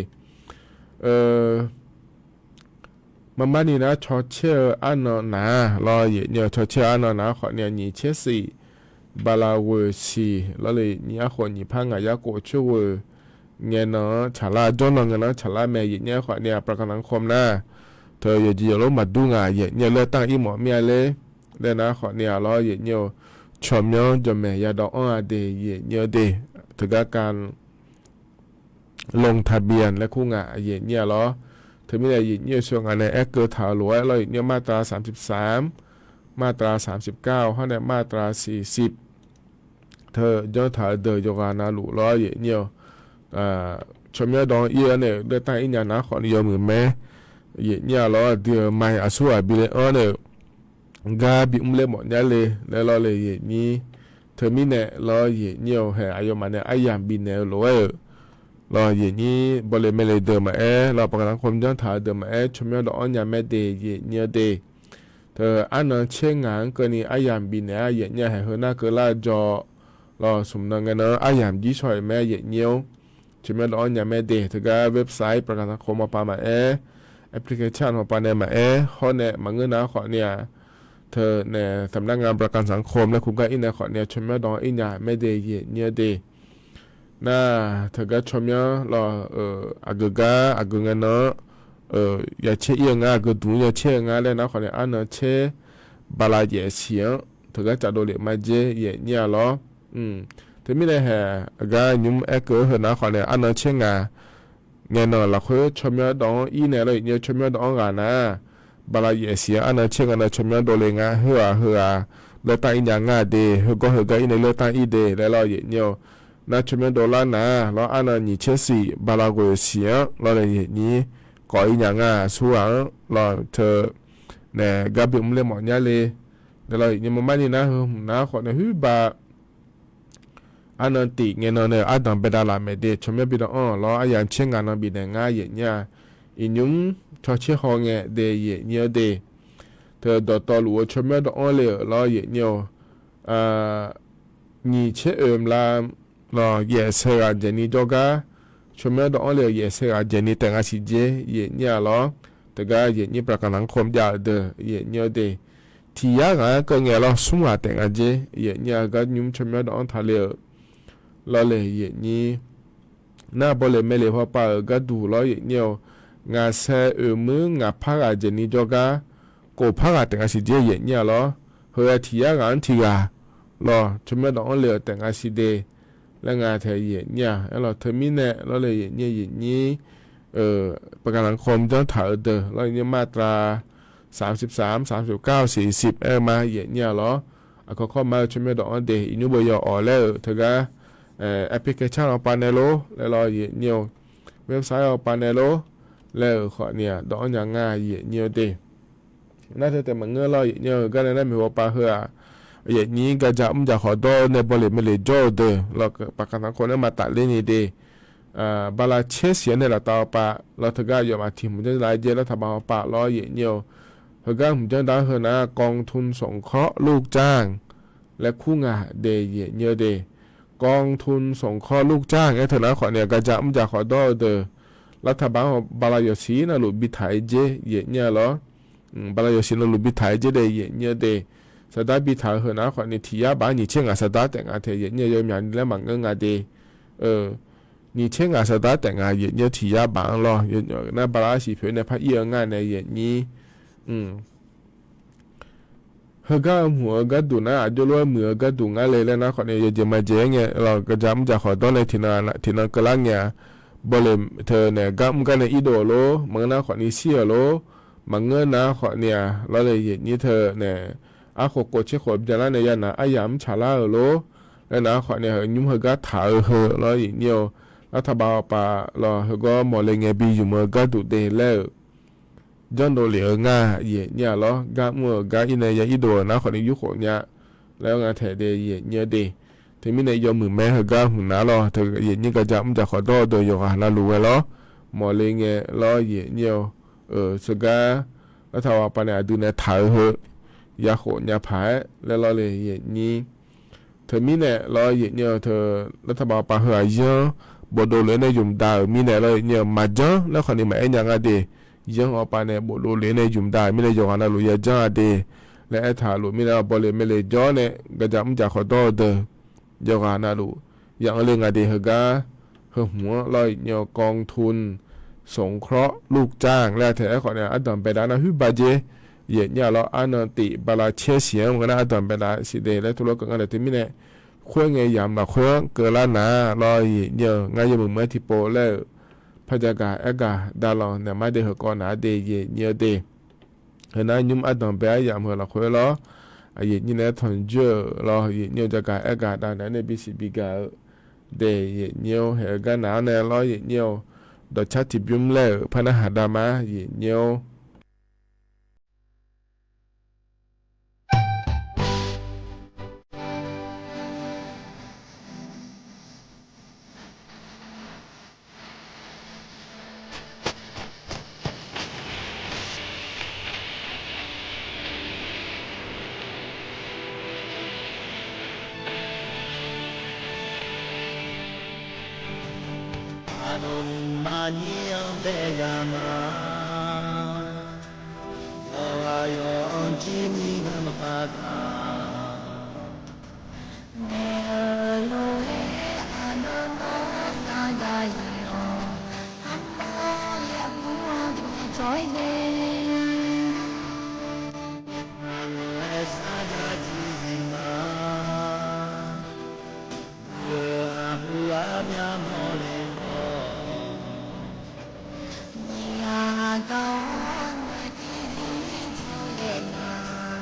Marmarni nar cawcaer-eu arnan naq lawr yaeqnyir-eu. Cawcaer-eu arnan naq-anr khawfni-aq nyiq caer siq bala ghoeq siq lawrle yaeqnyir-ar khof nyiq par ngaq yar khof coer ghoeq ngaenan-anr tsaqlar jawrnan ngaenan-anr tsaqlar mae yaeqnyir-ar khawfni-aq ประกันสังคม nar teu yawqjeq yawqlor maqdur ngaq yaeqnyir-eu. เลือกตั้ง ir mawf mir-a ler laer nar khawfni-aq lawr yaeqnyir-eu. Tsawrmyanr jawqmaeq yadawv anr-a de yaeqnyir-eu de. Teugar การลงทะเบียน laer kur ngaq yaeqnyir-a lawr. Teumirnae yaeqnyir-eu sheuq ngaq nae aerkeuv taq-euq lof-aer lawr yaeqnyir-eu มาตราสามสิบสาม มาตราสามสิบเก้า hawr nae มาตราสี่สิบ teu janr taq-eu deuq yawqghaq navluf lawr yaeqnyir-eu. Tsawrmyanr dawv-anr ir-awr nae-euq เลือกตั้ง ir nya nar khawfni yawmuiq mae yaeqnyir-a lawr. Aqdui-euq mai aqsurghaq bi le anr nae-euq gar bimr ler mawf nya le laer lawrle yaeqnyir. Teumirnae lawr yaeqnyir-eu haeq aqyawfmaf nae aryamq bifnaeq-eu lof-aer-euq lawr yaeqnyir bawle maele deuq maqaer lawr ประกันสังคม janr taq-eu deuq maqaer tsawrmyanr dawv-anr nya mae de yaeqnyir-eu de. Teu arnan caer ngaq-anr keuvni aryamq bifnaeq-a yaeqnyir-a. Haeq heunar keuvlar jawr lawr smq nan ngaenan-anr aryamq jir shaw-euq mae yaeqnyir-or. Tsawrmyanr dawv-anr nya mae de. Teugar website ประกันสังคม awqpav maqaer, application awqpav nae maqaer hawr nae maqngeur nar khawfni-aq teu nae สำนักงานประกันสังคม laer kur gar ir nae khawfni-aq tsawrmyanr dawv-anr ir nya mae de yaeqnyir-eu de. Nar teugar tsawrmyanr lawr-euq aqgeu gar aqgeu ngaenan-anr yacaer ir-eu nga, aqgeu duq-anr yacaer-eu nga laer nar khawfni arnan caer bala yaef siq-anr teugar caf dovlef ma jer yaeqnyir-a lawr. Teumirnae haeq aqgar nymr aerkeuv-eu heunar khawfni arnan caer ngaq ngaenan lafkhoer tsawrmyanr dawv-anr ir nae lawr yaeqnyir-eu tsawrmyanr dawv-anr ghaq nar bala yaef siq-anr arnan caer ngaq nar tsawrmyanr dovle nga. Heughaq heughaq เลือกตั้ง ir nya nga de, heugawr heugar ir nae เลือกตั้ง ir de laer lawr yaeqnyir-eu. Nar tsawrmyanr dovlar nar lawr arnan nyiq caer siq bala ghoeq siq-anr lawr nae yaeqnyir kawv ir nya nga. Aqsurghaq-anr lawr teu nae gar bimr ler mawf nya le laer lawr yaeqnyir. Marmarni nar heu hmq nar khawfni huirbaq arnan tif ngaenan nae-euq ardanq baedav laf maeq de. Tsawrmyanr bi dawv-anr lawr aryamq caer ngaq nan bifnaeq ngar yaeqnyir-a. Iqnymr cawcaer haw ngae de yaeqnyir-eu de. Teu dawqtawvluf-eu tsawrmyanr dawv-anr le-euq lawr yaeqnyir-eu. Nyiq caer oeq mqlav lawr yaef sae ghaq dzaeqni jawrgar tsawrmyanr dawv-anr le-euq yaef sae ghaq dzaeqni taef nga siq jer yaeqnyir-a lawr. Teugar yaeqnyir ประกันสังคม jav-euq deuq yaeqnyir-eu de. Tiq yar ghaq-anr keuv ngae lawr smr ghaq taef nga jer yaeqnyir-a. Heugar nymr tsawrmyanr dawv-anr taqle-euq lawr le yaeqnyir. Nar bawleq maeleq hawpav-euq gharduq lawr yaeqnyir-eu. Ngaq sae oeq muir ngaq par ghaq dzaeqni jawrgar kof par ghaq taef nga siq jer yaeqnyir-a lawr. Heu-aer tiq yar ghaq-anr tiq ghaq lawr tsawrmyanr dawv-anr le-euq taef nga siq de laer nga tae yaeqnyir-a. Aerlawq teumirnae lawr le yaeqnyir yaeqnyir ประกันสังคม janr taq-eu deuq lawr yaeqnyir มาตราสามสิบสาม สามสิบเก้า สี่สิบ aer-eu ma yaeqnyir-a lawr. Aqkawq kawr ma-eu tsawrmyanr dawv-anr de. Iqnymr beu yawawq laer-euq teugar application awqpav nae lor laer lawr yaeqnyir-eu. Website awqpav nae lor laer-euq khawfni-aq dawv-anr nya nga yaeqnyir-eu de. Nar teu taef maqngeur lawr yaeqnyir-eu gar nae nar maeqhu pav heu-aq yaeqnyir gaja mr jaq khawf dawr-eu nae bawleq maeleq jawr-eu deuq lawr ประกันสังคม nae maqtaf ler ni de. Bala caer siq-anr nae laftav awqpav lawr teugar aqyawfmaf tiq hmq janr lar jer lar taqbav awqpav lawr yaeqnyir-eu. Heugar hmq janr dar-anr heu nar กองทุนสงเคราะห์ลูกจ้าง laer kur nga de yaeqnyir-eu de. กองทุนสงเคราะห์ลูกจ้าง aer teu nar khawfni-aq gaja mr jaq khawf dawr-eu deuq lar taqbav-anr bala yawsiq navluf bi taq-aer jer yaeqnyir-a lawr. Bala yawsiq navluf bi taq-aer jer de yaeqnyir-eu de. Saqdar bi taq-eu heu nar khawfni tiq yar baf-anr nyiq caer ngaq saqdar taef nga tae yaeqnyir-eu yawmyaq ni laer maqngeur nga de. Nyiq caer ngaq saqdar taef nga yaeqnyir tiq yar baf-anr lawr. Nar bala arsiq poeq nae par ir-eu ngar nae yaeqnyir. Heugar-eu hmq-eu gharduq nar, aqjox lof-aer muiq-eu gharduq ngar le laer nar khawfni, yawjeq maqjeq-aer ngae lawq, gaqja mrjaq khawf dawr nae tiqnan tiqnan keuvlar ngae-a. Bawle teu nae gar mr gar nae irdov-euq lor, maqngeur nar khawfni shir-euq lor, maqngeur nar khawfni-aq lawr le, yaeqnyir teu nae arkhof khof tser khof byanlar nae yanaq aryamq mrtsaq lar-euq lor, laer nar khawfni-aq heu nymr heugar taq-eu heu lawr, yaeqnyir-eu lartaq bavpav lawq, heugawr mawqle ngae bi ymq-eu gharduq de laer-euq janrdov lef-eu ngar, yaeqnyir-a lawr, gar mr-eu gar ir nae ya irdov-euq nar khawfni yurkhof nya laer-awr nga taeq de, yaeqnyir-eu de. Teumirnae yawmuiq mae heugar hmq nar lawr, teu yaeqnyir gaqja mrjaq khawf dawr-eu deuq yawqghaq navluf ghae lawr, mawqle ngae lawr, yaeqnyir-eu, eu, seugar lartaq bavpav nae aqdui nae taq-eu heu yakhof nya paq-aer laer lawr le, yaeqnyir. Teumirnae lawr, yaeqnyir-eu teu lartaq bavpav heu-aq yanr bofdov lof-aer nae ymq da-euq mirnae lawr, yaeqnyir-eu maqjanr laer khawfni maqaer nya nga de. Yanr-awr pav nae bofdov lof-aer nae ymq da-euq mirnae yawqghaq navluf ya janr-a de laer aertaq luf mirnae, bawle maele jawr nae gaqja mrjaq khawf dawr-eu deuq yawqghaq navluf ya anr le nga de. Heugar heu hmq-anr lawr, yaeqnyir-eu กองทุนสงเคราะห์ลูกจ้าง laer-a taeq-aer khawfni ardanq baedav nar huiq ba jer, yaeqnyir-a lawr, arnan tif bala caer siq-anr maqngeur nar ardanq baedav siq de laer tov lawr keuv nga de. Teumirnae khoerngae yamq lafkhoer-anr keuvlar nar lawr, yaeqnyir-eu ngar yawmuiq muiq-aer tiqpov laer-euq par jagaq aergaq davlanq naeq mar de, heukawv naq-a de, yaeqnyir-eu de. Heunar nymr ardanq bae aryamq heu lafkhoer lawr, aqyaeq nyir nae-aer tanqjoer-euq lawr, yaeqnyir-eu jagaq aergaq davnaeq-aer nae bisiq bigaq-eu de, yaeqnyir-or, haeq-eu gar naq-anr nae lawr, yaeqnyir-or, dawqcar tiqbymr laer-euq par narhaq dav ma, yaeqnyir-or. Aqduimaf nyir-anr bae ghaq ma. Yawqghaq yawq-anr jir ni ngamaf paq taq. Nae-eu lof-aer aqdawr nawr sar gaq-ir-awq. Armawr yaeqbur-anr dawqcawq-ir de. Aqlof-aer sar gaq tiqzir ma. Aqbur armyar mawrle-awr. Miqyaer gar-awr nae tiqzir jir-aer nar,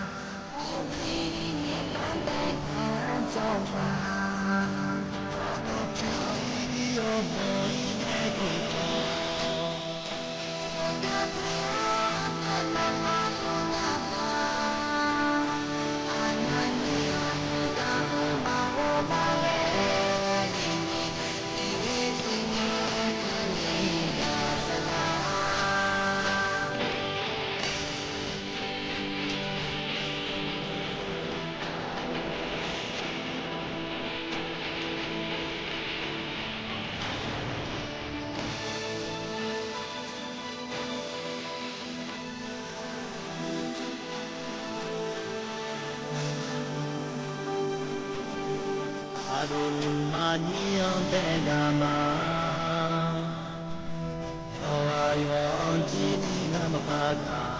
uvpir ni lanrbae gaq-awr jawr ma. Aqkaqpir yawbanq-ir nae geuf-awr. Aqduimaf nyir-anr bae ghaq ma. Yawqghaq yawq-anr jir ni ngamaf paq taq.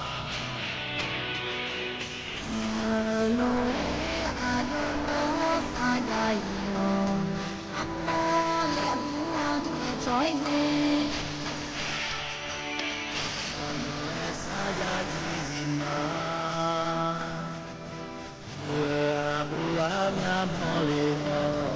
Lof-aer aqdawr nawr sar gaq-ir-awq. Armawr yaeqbur-anr dawqcawq-ir de. Aqlof-aer sar gaq tiqzir ma. Aqbur armyar mawrle-awr.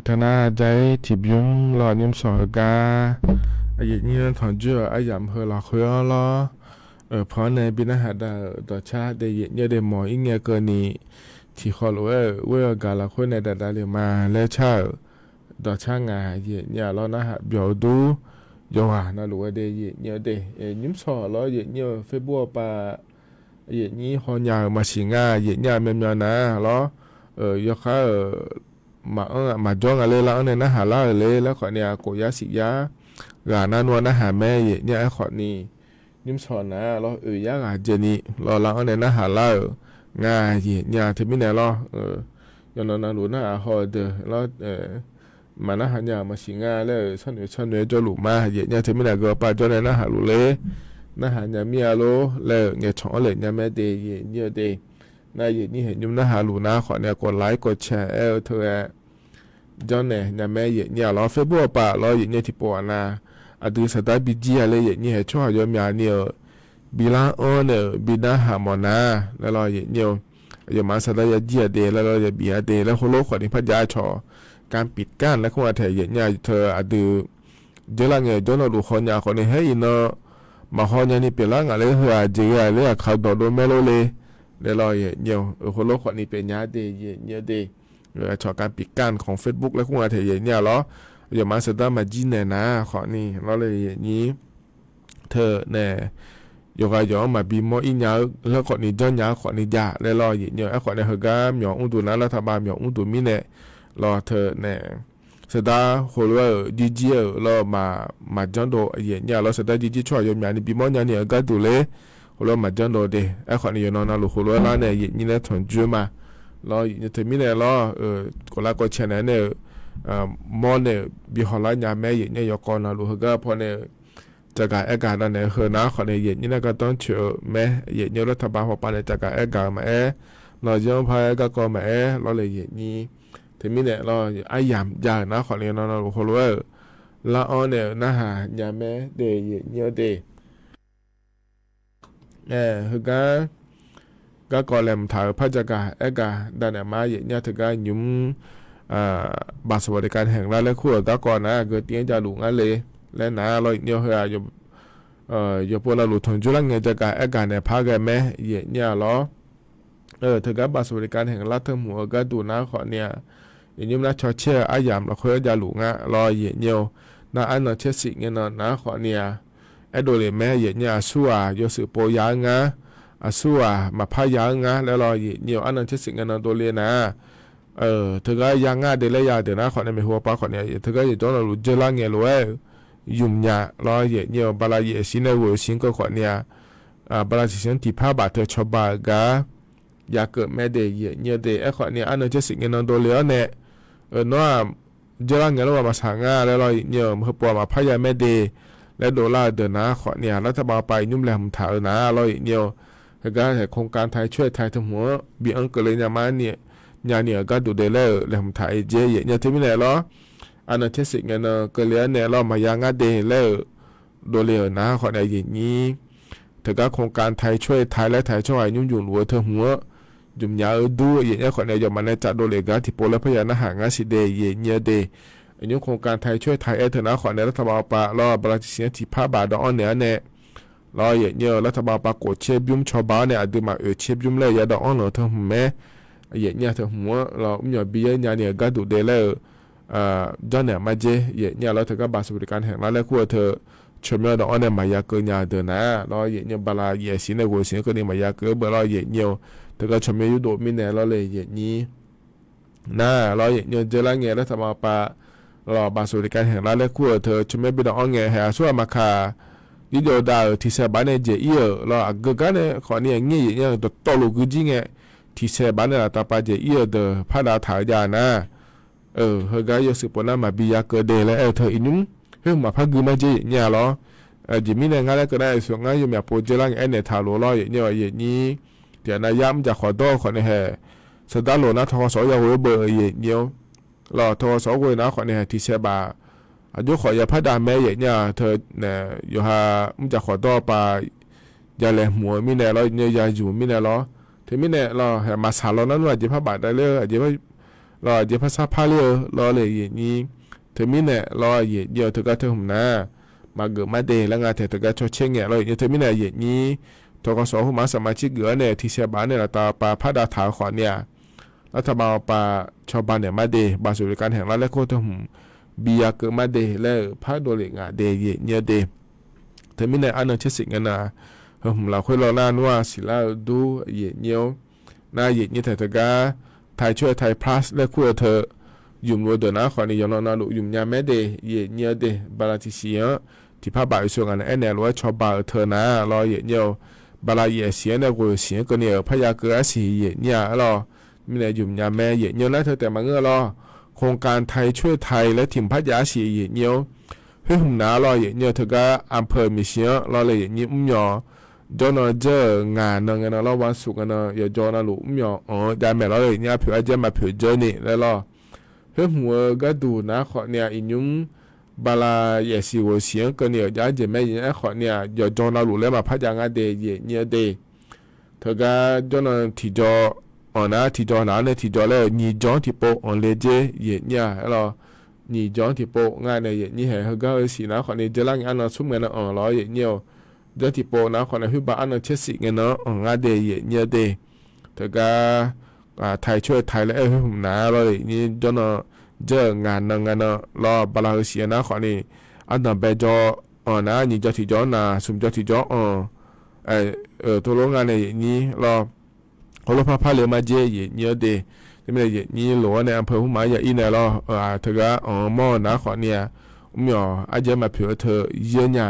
Teunar ja-ir tiqbymr lawr, nymrshawq heugar aqyuif nyir-anr tanqjoer-euq aryamq heu lafkhoer-anr lawr, euq pan-anr nae bi narhaq dav-euq dawqcar daef yaef nyir-eu daef mawq-ir ngae keuvni, tiqkhawf lof-aer-euq ghoer-eu gaq lafkhoer nae dav dav le ma laer car-euq dawqcar ngaq yaef nyir-a lawr, narhaq byawq-eu dur yawqghaq navluf-aer daef yaef nyir-eu daef, nymrshawq lawr yaef nyir-eu Facebook-awr pav yaef nyir hawnya-euq maqsiq nga yaef nyir-a myavmyav nar lawr, yawkhar-euq maqanr maqjawr nga ler lar-anr nae narhaq lar-euq ler laer khawfni-a, kof yar siq yar ghaq nar nmr-a narhaq mae yaef nyir-a. Aerkhawfni nymrshawq nar lawr, oeq yar ghaq dzaeni lawr lar-anr nae narhaq lar-euq nga yaef nyir-a. Teumirnae lawr, yawqnan navluf narhaq haw-eu deuq lawr, maqnarhaq nya-euq maqsiq nga laer-euq sharnoeq sharnoeq-aer jawrluf ma yaef nyir-a. Teumirnae geu-awr pav jawr nae narhaq luf ler, narhaq nya mir-a lor laer-euq ngaeqcawq-anr laef nya mae de yaef nyir-eu de. Nar yaef nyir haeq nymr narhaq luf nar khawfni-a, kof laiq kof cae aer-eu teu-aer janrnaeq nya mae yaef nyir-a lawr. Facebook-awr pav lawr yaef nyir-eu tiqpov-aq nav, aqdui saqdar bijir-a ler yaef nyir haeq tsawrhaq yawmyaq ni-euq bilar-anr nae-euq bi narhaq mawf nar laer lawr yaef nyir-eu, aqyawfmaf-anr saqdar yajir-a de laer lawr, yabif-a de laer heulof khawfni par jav-aer cawq, kanr pif kanr laer kur-a taeq yaef nyir-a. Teu aqdui dzeurlar ngae jawrnan luf hawnya khawfni, haer iqnan maqhaw nyani pyeuflar ngaq ler, heu-aq jeq ghae ler-aq kaq dawqdov mae lor le laer lawr yaef nyir-eu, heulof khawfni pyeufnya de yaef nyir-eu de. Cawq kanr pif kanr khawf Facebook laer kur-a taeq yaef nyir-a lawr, aqyawfmaf-anr saqdar maqjir naeq nar khawfni lawr le yaef nyir. Teunae yawqghaq yawq-anr maqbi mawr-ir nya-eu laer khawfni janrnya-eu khawfni jav laer lawr yaef nyir-eu. Aerkhawfni heugar myawq mr duq nar lar taqbav myawq mr duq mirnae lawr teunae saqdar heulof-aer-euq jirjir-euq lawr maqjanr dov yaef nyir-a lawr, saqdar jirjir tsawrhaq yawmyaq ni bimawr nyani-euq gharduq ler heulof-aer maqjanr dov de. Aerkhawfni yawqnan navluf heulof-aer lar nae yaef nyir laer tanqjoer ma lawr yaef nyir. Teumirnae lawr, kof laiq kof cae naeq-aer nae-euq mawr nae-euq bi hawlar nya mae yaef nyir-a. Yawqkawv navluf heugar pawnae-euq jagaq aergaq navnaeq heu nar khawfni yaef nyir nar gardanr coeq-eu mae yaef nyir-a. Lar taqbav hawpav nae jagaq aergaq-eu maqaer, nawq yanr par-aer garkawv maqaer lawr le yaef nyir. Teumirnae lawr aryamq jav-euq nar khawfni yawqnan navluf heulof-aer-euq lar-anr nae-euq narhaq nya mae de yaef nyir-a de. Heugar garkawv laeqhmq taq-euq par jagaq aergaq danaeq ma yaef nyir-a. Teugar nymr บัตรสวัสดิการแห่งรัฐ laer kur-euq garkawv nar geu tiv-anr javluf ngar le laer nar lawr yaef nyir-a. Heu-aq yawqpov navluf tanqjoer lar ngae jagaq aergaq naeq par ghae mae yaef nyir-a lawr. Teugar บัตรสวัสดิการแห่งรัฐ teu hmq-eu gharduq nar khawfni-a, yaef nyir nar cawcaer-eu aryamq lafkhoer javluf nga lawr yaef nyir-eu. Nar arnan caer siq ngae nan nar khawfni-a, aerdov le mae yaef nyir-a. Aqsur-aq yawshuif pov ya-eu ngar, aqsur-aq maqpar ya-eu ngar laer lawr yaef nyir-eu. Arnan caer siq ngae nan dovle nar teugar ya ngar de laer ya deuq nar khawfni maeqhu pav khawfni-a, teugar yawqjawr navluf dzeurlar ngae lof-aer-euq ymq nya lawr yaef nyir-eu. Bala yaef siq nae ghof siq keuv khawfni-a, bala tiqsiq-anr tiqpar baf teu cawba-euq gar yakeuv mae de yaef nyir-a de. Aerkhawfni arnan caer siq ngae nan dovle-awr nae, nawr-aq dzeurlar ngae lawr maqsaq ngar laer lawr yaef nyir-eu. Heupov-aq maqpar ya mae de laer dovlar-eu deuq nar khawfni-a, lar taqbav pav iqnymr laeqhmq taq-eu nar lawr yaef nyir-eu. Heugar haeq โครงการไทยช่วยไทย teu hmq-anr bi-anr keuvle nya ma nyani-euq gharduq de laer-euq laeqhmq taq-eu jeq yaef nyir-a. Teumirnae lawr, arnan caer siq ngae nan keuvle-awr nae lawr maqya ngar de laer-euq dovle-euq nar khawfni yaef nyir. Teugar โครงการไทยช่วยไทย laer taq-aer tsawrhaq nymr jmq luf-eu teu hmq-anr jmq nya-eu dur yaef nyir khawfni yawfmaf nae tsaf dovle gar tiqpov laer parya narhaq ngar siq de yaef nyir-a de. Nymr โครงการไทยช่วยไทย aer teu nar khawfni lar taqbav pav lawr bala tiqsiq-anr tiqpar baf dawv-anr naeq-awr nae lawr yaef nyir-eu. Lar taqbav pav kof caer bymr cawba-awr nae aqduimaf oeq caer bymr laer ya dawv-anr lawq teu hmq mae yaef nyir-a. Teu hmq-anr lawr mr myawq bi yaer nyani-euq gharduq de laer-euq janrnaeq ma jer yaef nyir-a lawr. Teugar บัตรสวัสดิการแห่งรัฐ laer kur-eu teu tsawrmyanr dawv-anr nae maqya keuv nya-eu deuq nar lawr yaef nyir-eu. Bala yaef siq nae ghof siq-anr keuvni maqya keuv-eu beu lawr yaef nyir-eu. Teugar tsawrmyanr yurdov mirnae lawr le yaef nyir nar lawr yaef nyir-eu. Dzeurlar ngae lar taqbav pav lawr บัตรสวัสดิการแห่งรัฐ laer kur-euq teu tsawrmyanr bi dawv-anr ngae haeq aqsur ghaq maqkaq yurdov dav-euq tiqsaeq baf nae dzaeq-ir-euq lawr aqgeu gar nae khawfni aqnyir yaef nyir-a dawqtawvluf guijir ngae tiqsaeq baf nae laftav pav dzaeq ir-eu deuq pardav taq-eu jav nar, heugar yawshuif pov nar maqbi ya keuv de laer aer-eu teu iqnymr khoer hmq maqpar gui marjer yaef nyir-a lor. Aqjeq mirnae ngar laer keuv nar, aqsur ngar yawmyaq pov dzer lar ngae aernaeq taq lof lor yaef nyir-a yaef nyir. Tiqghaq nav yar mrjaq khawf dawr-eu khawf nae hae, saqdar lof nar tawkhawsawq-awr ya ghoe-eu beu yaef nyir-awr lawr, tawkhawsawq-awr ghoe nar khawf nae hae tiqsaeq baf aqjox khawf ya pardav mae yaef nyir-a teu nae, yawqha mrjaq khawf dawr-eu pav ya laeqhmq-eu mirnae lawr, yaeq nyir-a ya zmq-eu mirnae lawr. Teumirnae lawr, hae maqsaq lawr nar nmr aqjeq par baf dav ler-eu, aqjeq par lawr, aqjeq par sar par ler-eu lawr le yaef nyir. Teumirnae lawr yaef nyir-eu teugar teu hmq nar, maqgeuf mar de laer nga taeq teugar cawcaer ngae lawr yaef nyir. Teumirnae yaef nyir, tawkhawsawq-eu hmq maqsaq maqcir geuf-awr nae tiqsaeq baf nae laftav pav pardav taq-eu khawf nae-aq, lar taq baf-awr pav cawba naeq mar de, baf suf le kav naeq lar laer khoer teu hmq bi ya keuv mar de laer-euq par dovlef ngaq de yaef nyir-eu de. Teumirnae arnan caersif ngae nar, heu hmq lafkhoer lawr nar nmr-aq siqlar-eu dur yaef nyir-awr, nar yaef nyir taeq teugar, Thai Choice Thai Plus laer kur-eu teu, ymq luf-eu deuq nar khawf ni yawqnan navluf ymq nya mae de yaef nyir-eu de. Bala tiqsiq-anr tiqpar baf yawshuif ngaq nae aernaeq lof-aer cawba-euq teu nar lawr yaef nyir-eu, bala yaef siq-anr nae ghoeq siq-anr keuvni-euq parya keuv arsiq yaef nyir-a aer lawr. Mirnae ymq nya mae yaef nyir-eu nar teu taef maqngeur lawr. โครงการ Thai Choice Thai laer tiq hmq par jav arsiq yaef nyir-awr, khoer hmq nar lawr yaef nyir-eu teugar อำเภอ maeqshi-anr lawr le yaef nyir mrmyawq jawrnan dzeur-euq ngaq nan ngae nan lawr วันศุกร์ ngae nan yawqjawr navluf mrmyawq anq-eu jav maeq lawr le yaef nyir arpoeq arjaer maqpoeq dzeur ni laer lawr. Khoer hmq-eu gharduq nar khawf ni-aq iqnymr bala yaef siq ghoeq siq-anr keuvni-euq jav jeq mae yaef nyir aer khawf ni-aq yawqjawr navluf laer maqpar jav ngar de yaef nyir-eu de. Teugar jawrnan tiqjawr anq nar tiqjawr naq-anr nae tiqjawr laer-euq nyiq jawr-anr tiqpov anq le dzer yaef nyir-a aer lawr. Nyiq jawr-anr tiqpov ngar nae yaef nyir hae heugar-eu siq nar khawf ni dzeurlar ngae arnan smr ngae nan anq lawr yaef nyir-eu. Jawr tiqpov nar khawf nae khoerba arnan caersif ngae nan-anr anq ngar de yaef nyir-eu de. Teugar Thai Choice Thai laer aer-eu khoer hmq nar lawr le nyir jawrnan dzeur-euq ngaq nan ngae nan lawr bala heu siq-eu nar khawf ni, ardanq bae jawr anq nar nyiq jawr tiqjawr-anr naq smq jawr tiqjawr anq tov lof ngar nae yaef nyir lawr. Heulof par par le marjer yaef nyir-eu de. Teumirnae yaef nyir lof-aer nae อำเภอ hmq maqaer ya ir nae lawr, teugar anq-eu mawr-eu nar khawf ni-aq, mrmyawq arjaer maqpoeq-eu teu yaer nya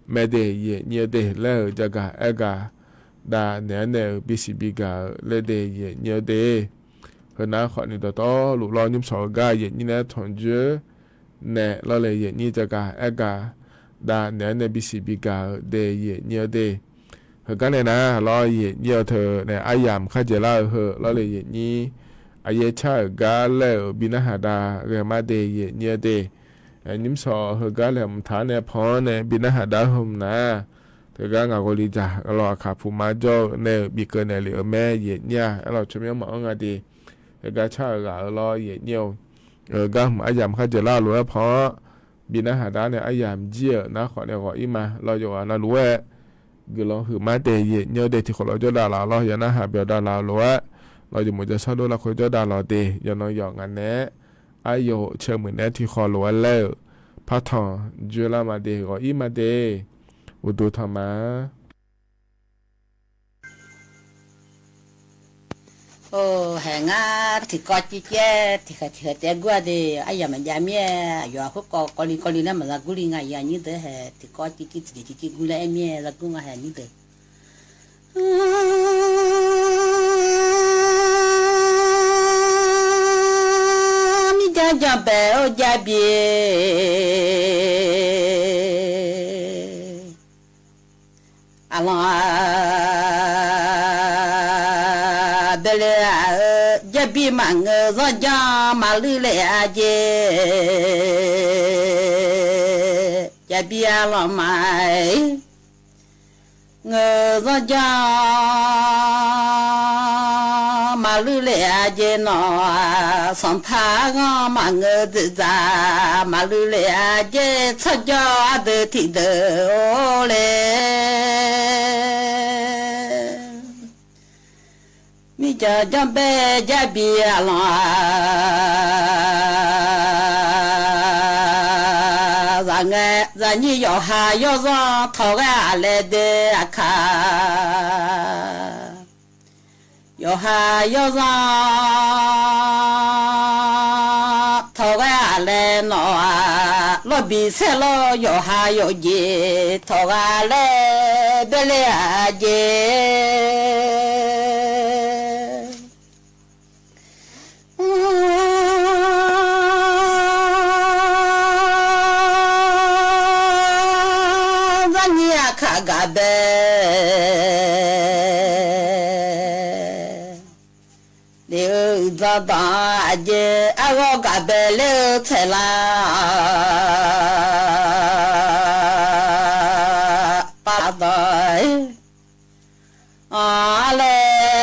mae de yaef nyir-eu de laer-euq jagaq aer gaq dav naeq-aer nae-euq bisiq bigaq-eu laer de yaef nyir-eu de. Heunar khawf ni dawqtawvluf lawr nymr sawq-eu gar yaef nyir nae tanqjoer naeq lawr le yaef nyir jagaq aer gaq dav naeq-aer nae bisiq bigaq-eu de yaef nyir-eu de. Heugar nae nar lawr yaef nyir-eu teu nae aryamq kharjaeq lar-eu heu lawr le yaef nyir. Aqyaer car-euq gar laer-euq bi narhaq dav ghae mar de yaef nyir-eu de. Nymr sawq heugar laeqhmq taq-anr nae pan-anr nae bi narhaq dav-eu heu hmq nar, teugar ngaq ghawqli dzaq lawr aqkaq puq ma jawr-eu nae-euq bikeuv naeq lef-euq mae yaef nyir-a aer lawr tsawrmyanr maqanr nga de. Heugar car-euq ghaq-eu lawr yaef nyir-eu, gar hmq aryamq kharjaeq lar-eu lof-aer pan-anr bi narhaq dav nae aryamq jir-euq nar khawf nae ghawq ir ma lawr yawqghaq navluf-aer guiqlanq huiq mar de yaef nyir-eu de. Tiqkhawf lawr jawr dav laf lawr ya narhaq byawq dav laf-eu lof-aer lawr yawmuiq jawr sar dov larkhoer jawr dav lawq de. Yawqnan yawq ngaq naeq-aer aryawq-euq cae muiq naeq-aer tiqkhawf lof-aer laer-euq partanq joerlar ma de ghawq ir ma de. Uqduq tanq ma. Or, haeq ngar tiqkawv civ civ-aer tiqkhaeq tiqkhaeq taef-aer gur-a de. Aryamq maqjav mir-aer aqyawf-aq khoerkawv kawvli kawvli nar maqza gurli nga. Aqyuif aqnyir deuq haeq tiqkawv civ civ tiqjeq civ civ gur laer aer mir-aer za gur nga haeq nyir deuq. Mirjan janbae or Jarbi-e. Aqlanq-a, baele-aq-eu Jarbi maqngeur zanrjan maqluir le-a jeq. Jarbi aqlanq ma-e, ngeur zanrjan maqluir le-a jeq nawq-aq, sanqpaq ghanr maqngeur dzeuqdzaq maqluir le-a jeq tsawrjawr ardeuq tiqdeuq-or le. Mirjan janrbae Jarbi aqlanq-a, zaqngae zaqnyir yawqha yawrzanr tawqghae-aq laer de aqkaq. Yawqha yawrzanr tawqghae-a laer nawq-aq, lawrbi saerlawr yawqha yawqjeq tawqghae laer baele-a jeq. Aqjeq arghawr gaqbae ler-eu taeq lar-aq, pavdawq-ir anr-a laer,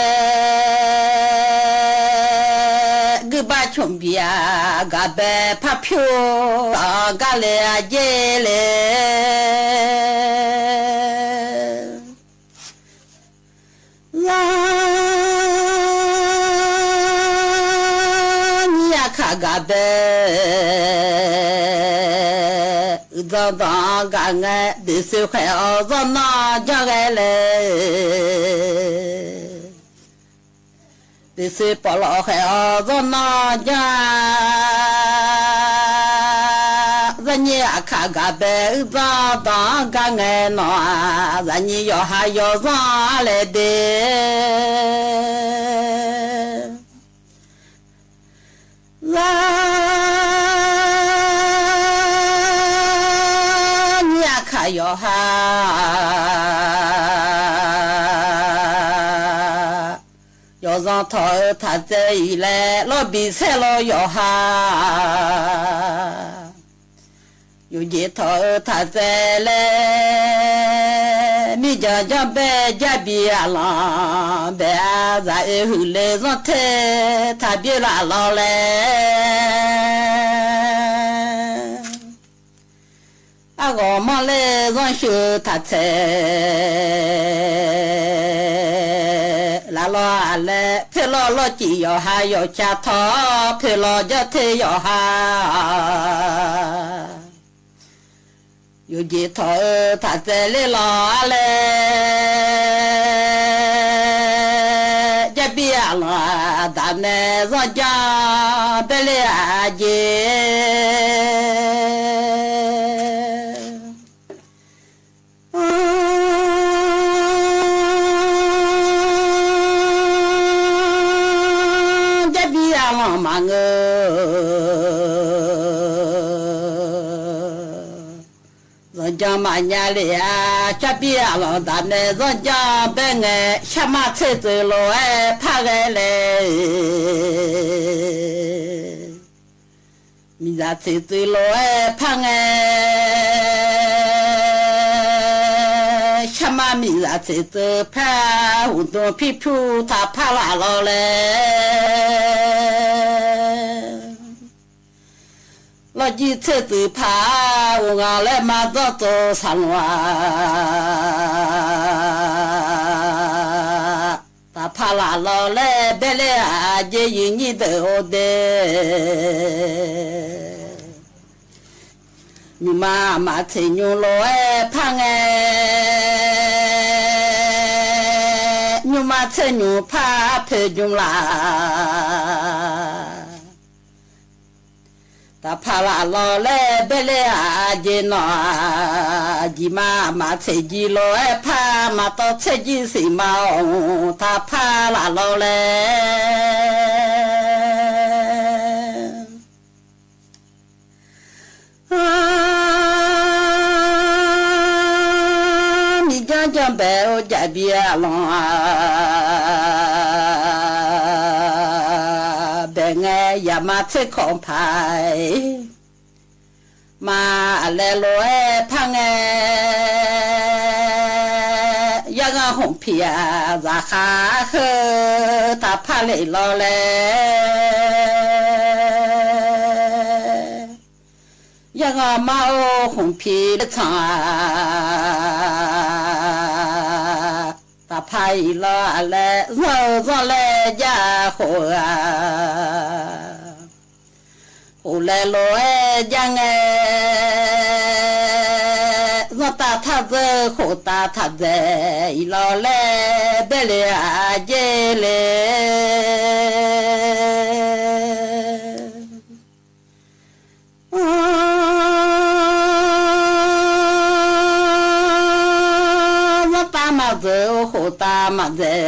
guirbav cmq bif-aq gaqbae par pyur-awr gar le-a jer le. Zarnyir aqkaq gaqbae uqdzan danq-anr gaq ngae, beqsoe khaeq-awr zanrnar janr ghae laer, beqsoe pawflawf khaeq-awr zanrnar janr-a. Zarnyir aqkaq gaqbae uqdzan danq-anr gar ngae nawq-aq, zaqnyir yawqha yawzanr-a laer de. Zarnyir aqkaq yawqha yawzanr tawq-eu taq tsaev-iq laer lawr biq saerlawr yawqha, yawqjeq tawq-eu taq tsaev laer, mirjan janrbae jarbi aqlanq bae-a, zaq oe huiq le zanr ter taq byaer laf lawr laer, arghawq manr laer zanr sheu taq tsaev laf lawr-aq laer, poer lawr lawr cif yawqha yawqca tawq-awr, poer lawr janr ter yawqha yawqjeq tawq-eu taq tsaev ler lawr-a laer, jarbi aqlanq daq nae zanr janr bae ler-aq jeq. Jarbi aqlanq maqngeur zanrjan maqnya lef-a. Jarbi aqlanq daq nae zanrjan bae ngae, sharma tser tsuif lof-aer par ghae laer, miqzaq tser tsuif lof-aer par ngae, sharma miqzaq tser tsuif par, uqduq pirpyur taq par laf lawr laer, lawrjir tser tsuif par uqghaq laer ma dzawr tsov saqlaq-aq, taq par laf lawr laer bae ler-aq jeq, yif nyir deuq or de. Nymqma aqma tser nymq lof-aer par ngae, nymqma tser nymq par poeq jmq laf, taq par laf lawr laer bae ler-aq jeq nawq-aq, jiqma aqma tser jir lof-aer par, maqtawv tser jir siqma-awq, taq par laf lawr laer Miqjanr janrbae-or, jaqbi aqlanq-aq, bae ngae yaqma tser kawv paq-aer, ma aqlaeq lof-aer par ngae, yarghanr khmqpiq-aq, zaqkhav-ar heu taqpar lef lawr laer, yarghanr mar-or khmqpiq tsanq-aq, taqpar-iq lawr-aq laer, zanr-eu zanr laer jar-a khof-eu-aq, khof laeq lof-aer jar ngae, zanrtav taq dzeur khof tav taq dzaeq-iq lawr laer bae le-aq jer le. Zanrtav maqdzeur-or khof tav maqdzaeq,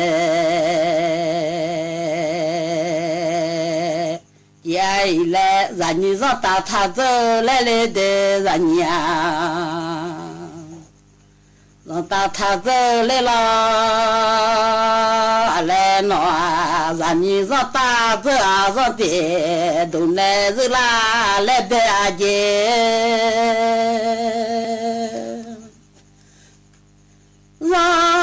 jav-iq laer zaqnyiq zanrtav taq dzeur laer le de zaqnyiq-aq, zanrtav taq dzeur ler lawr-aq laer Nawq-aq zaqnyiq zanr tav dzeur-aq zanr tiq, duq nae zeur lar laer bae-a jeq. Zanr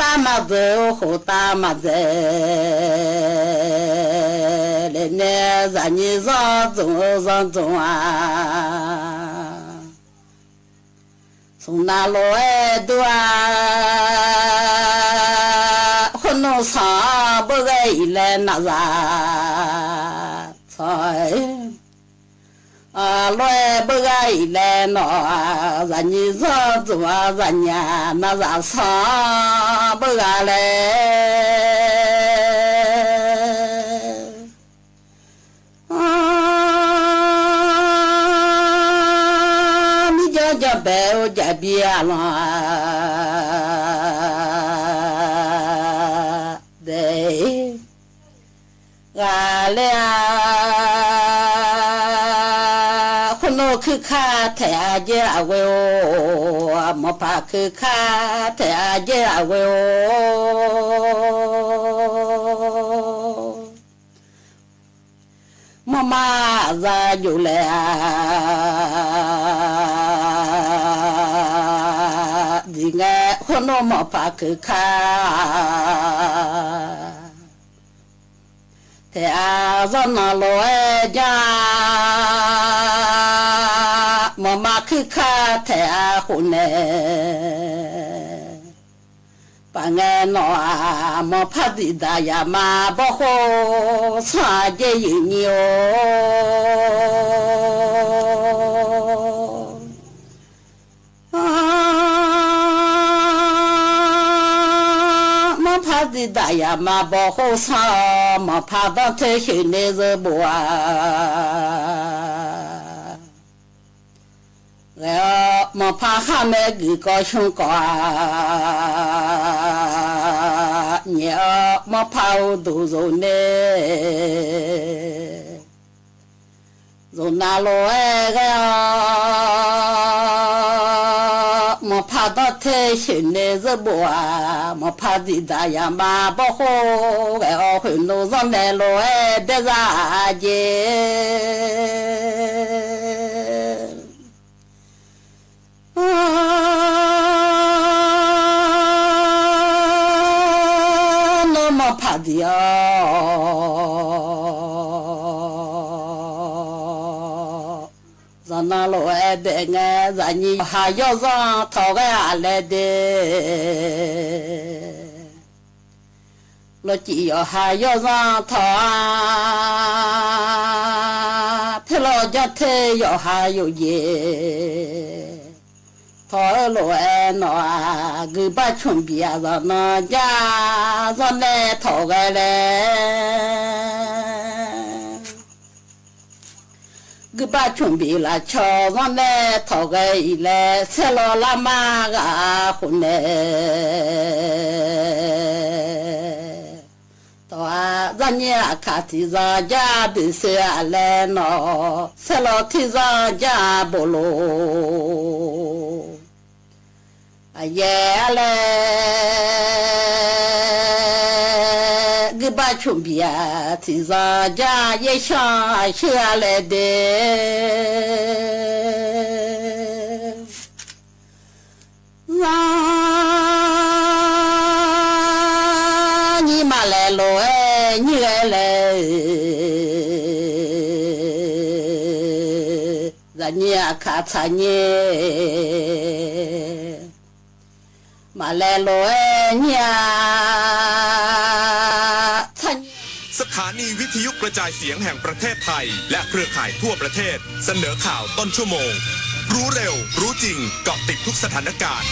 tav maqdzaeq-or, khof tav maqdzaeq le nae, zaqnyiq zanr dzmq-eu zanr dzmq-a. Smq nav lof-aer dur-a, khoer nmr sanq-anr beurghae-iq laer naqzaq sanq-aer, lof-aer beurgha-iq laer nawq-aq, zaqnyiq zanr dzmq-a zaqnyiq-aq, naqzaq sanq-anr beurgha laer. Mirjanr janrbae-eu jaqbi aqlanq-aq, daef-ir ghaqler-a. Khoer nmr kuirkar taeq-a jaer-aq ghoe-or, mawqpaq kuirkar taeq-a jaer-aq ghoe-or. Mawrma aqza jov laef-a, diq ngae khoer nmr mawqpaq kuirkar taeq-a, zanrnan lof-aer janr-a, mawqma kuirkar taeq-a khof nae, paf ngae nawq-aq, mawqpar diqdaq yaqma bawrkhov sanr-aq jaer yuif nyir-or. Mawqpar diqdaq yaqma bawrkhov sanr-awr, mawqpar danr ter sheuqnae zeur bof-a. Ghae-awr mawqpar khar mae guiqkawv shmr kawv-a, nyaef-awr mawqpar uqduq zmq nae, zmqnav lof-aer ghae-awr, mawqpar danr ter sheuqnae zeur bof-a, mawqpar diqdaq yaqma bawrkhov ghae-awr, khoeqnmr zanrnaeq lof-aer baer zar-a jeq. Nawr mawqpaq diq-awr, zanqnan lof-aer bae ngae, zaqnyiq yawqha yawrzanr tawq ghae-aq laer de. Lawcif yawqha yawrzanr tawq-a, paerlawr janr ter yawqha yawqjeq tawq-eu lof-aer nawq-aq, guiqbax cmq bif-aq zanqnan jar zanrnaeq tawq ghae laer. Guiqbax cmq bif lafcaw zanrnaeq tawq ghae-iq laer, saerlawr larmar ghaq khof nae tawq-a, zaqnyiq aqkaq tiqzanq jar boeqsoe-aq laer nawq, saerlawr tiqzanq jar bof lof. Aqyaer-a laer, guiqbax cmq bif-aq tiqzanq jar yaer shanr aqshuir-a laer de. Zaqnyiq maqlaeq lof-aer nyir ghae laer, zaqnyiq aqkaq tsaqnyiq maqlaeq lof-aer nyir-a tsaqnyiq. สถานีวิทยุกระจายเสียงแห่งประเทศไทย และเครือข่ายทั่วประเทศ เสนอข่าวต้นชั่วโมง รู้เร็ว รู้จริง เกาะติดทุกสถานการณ์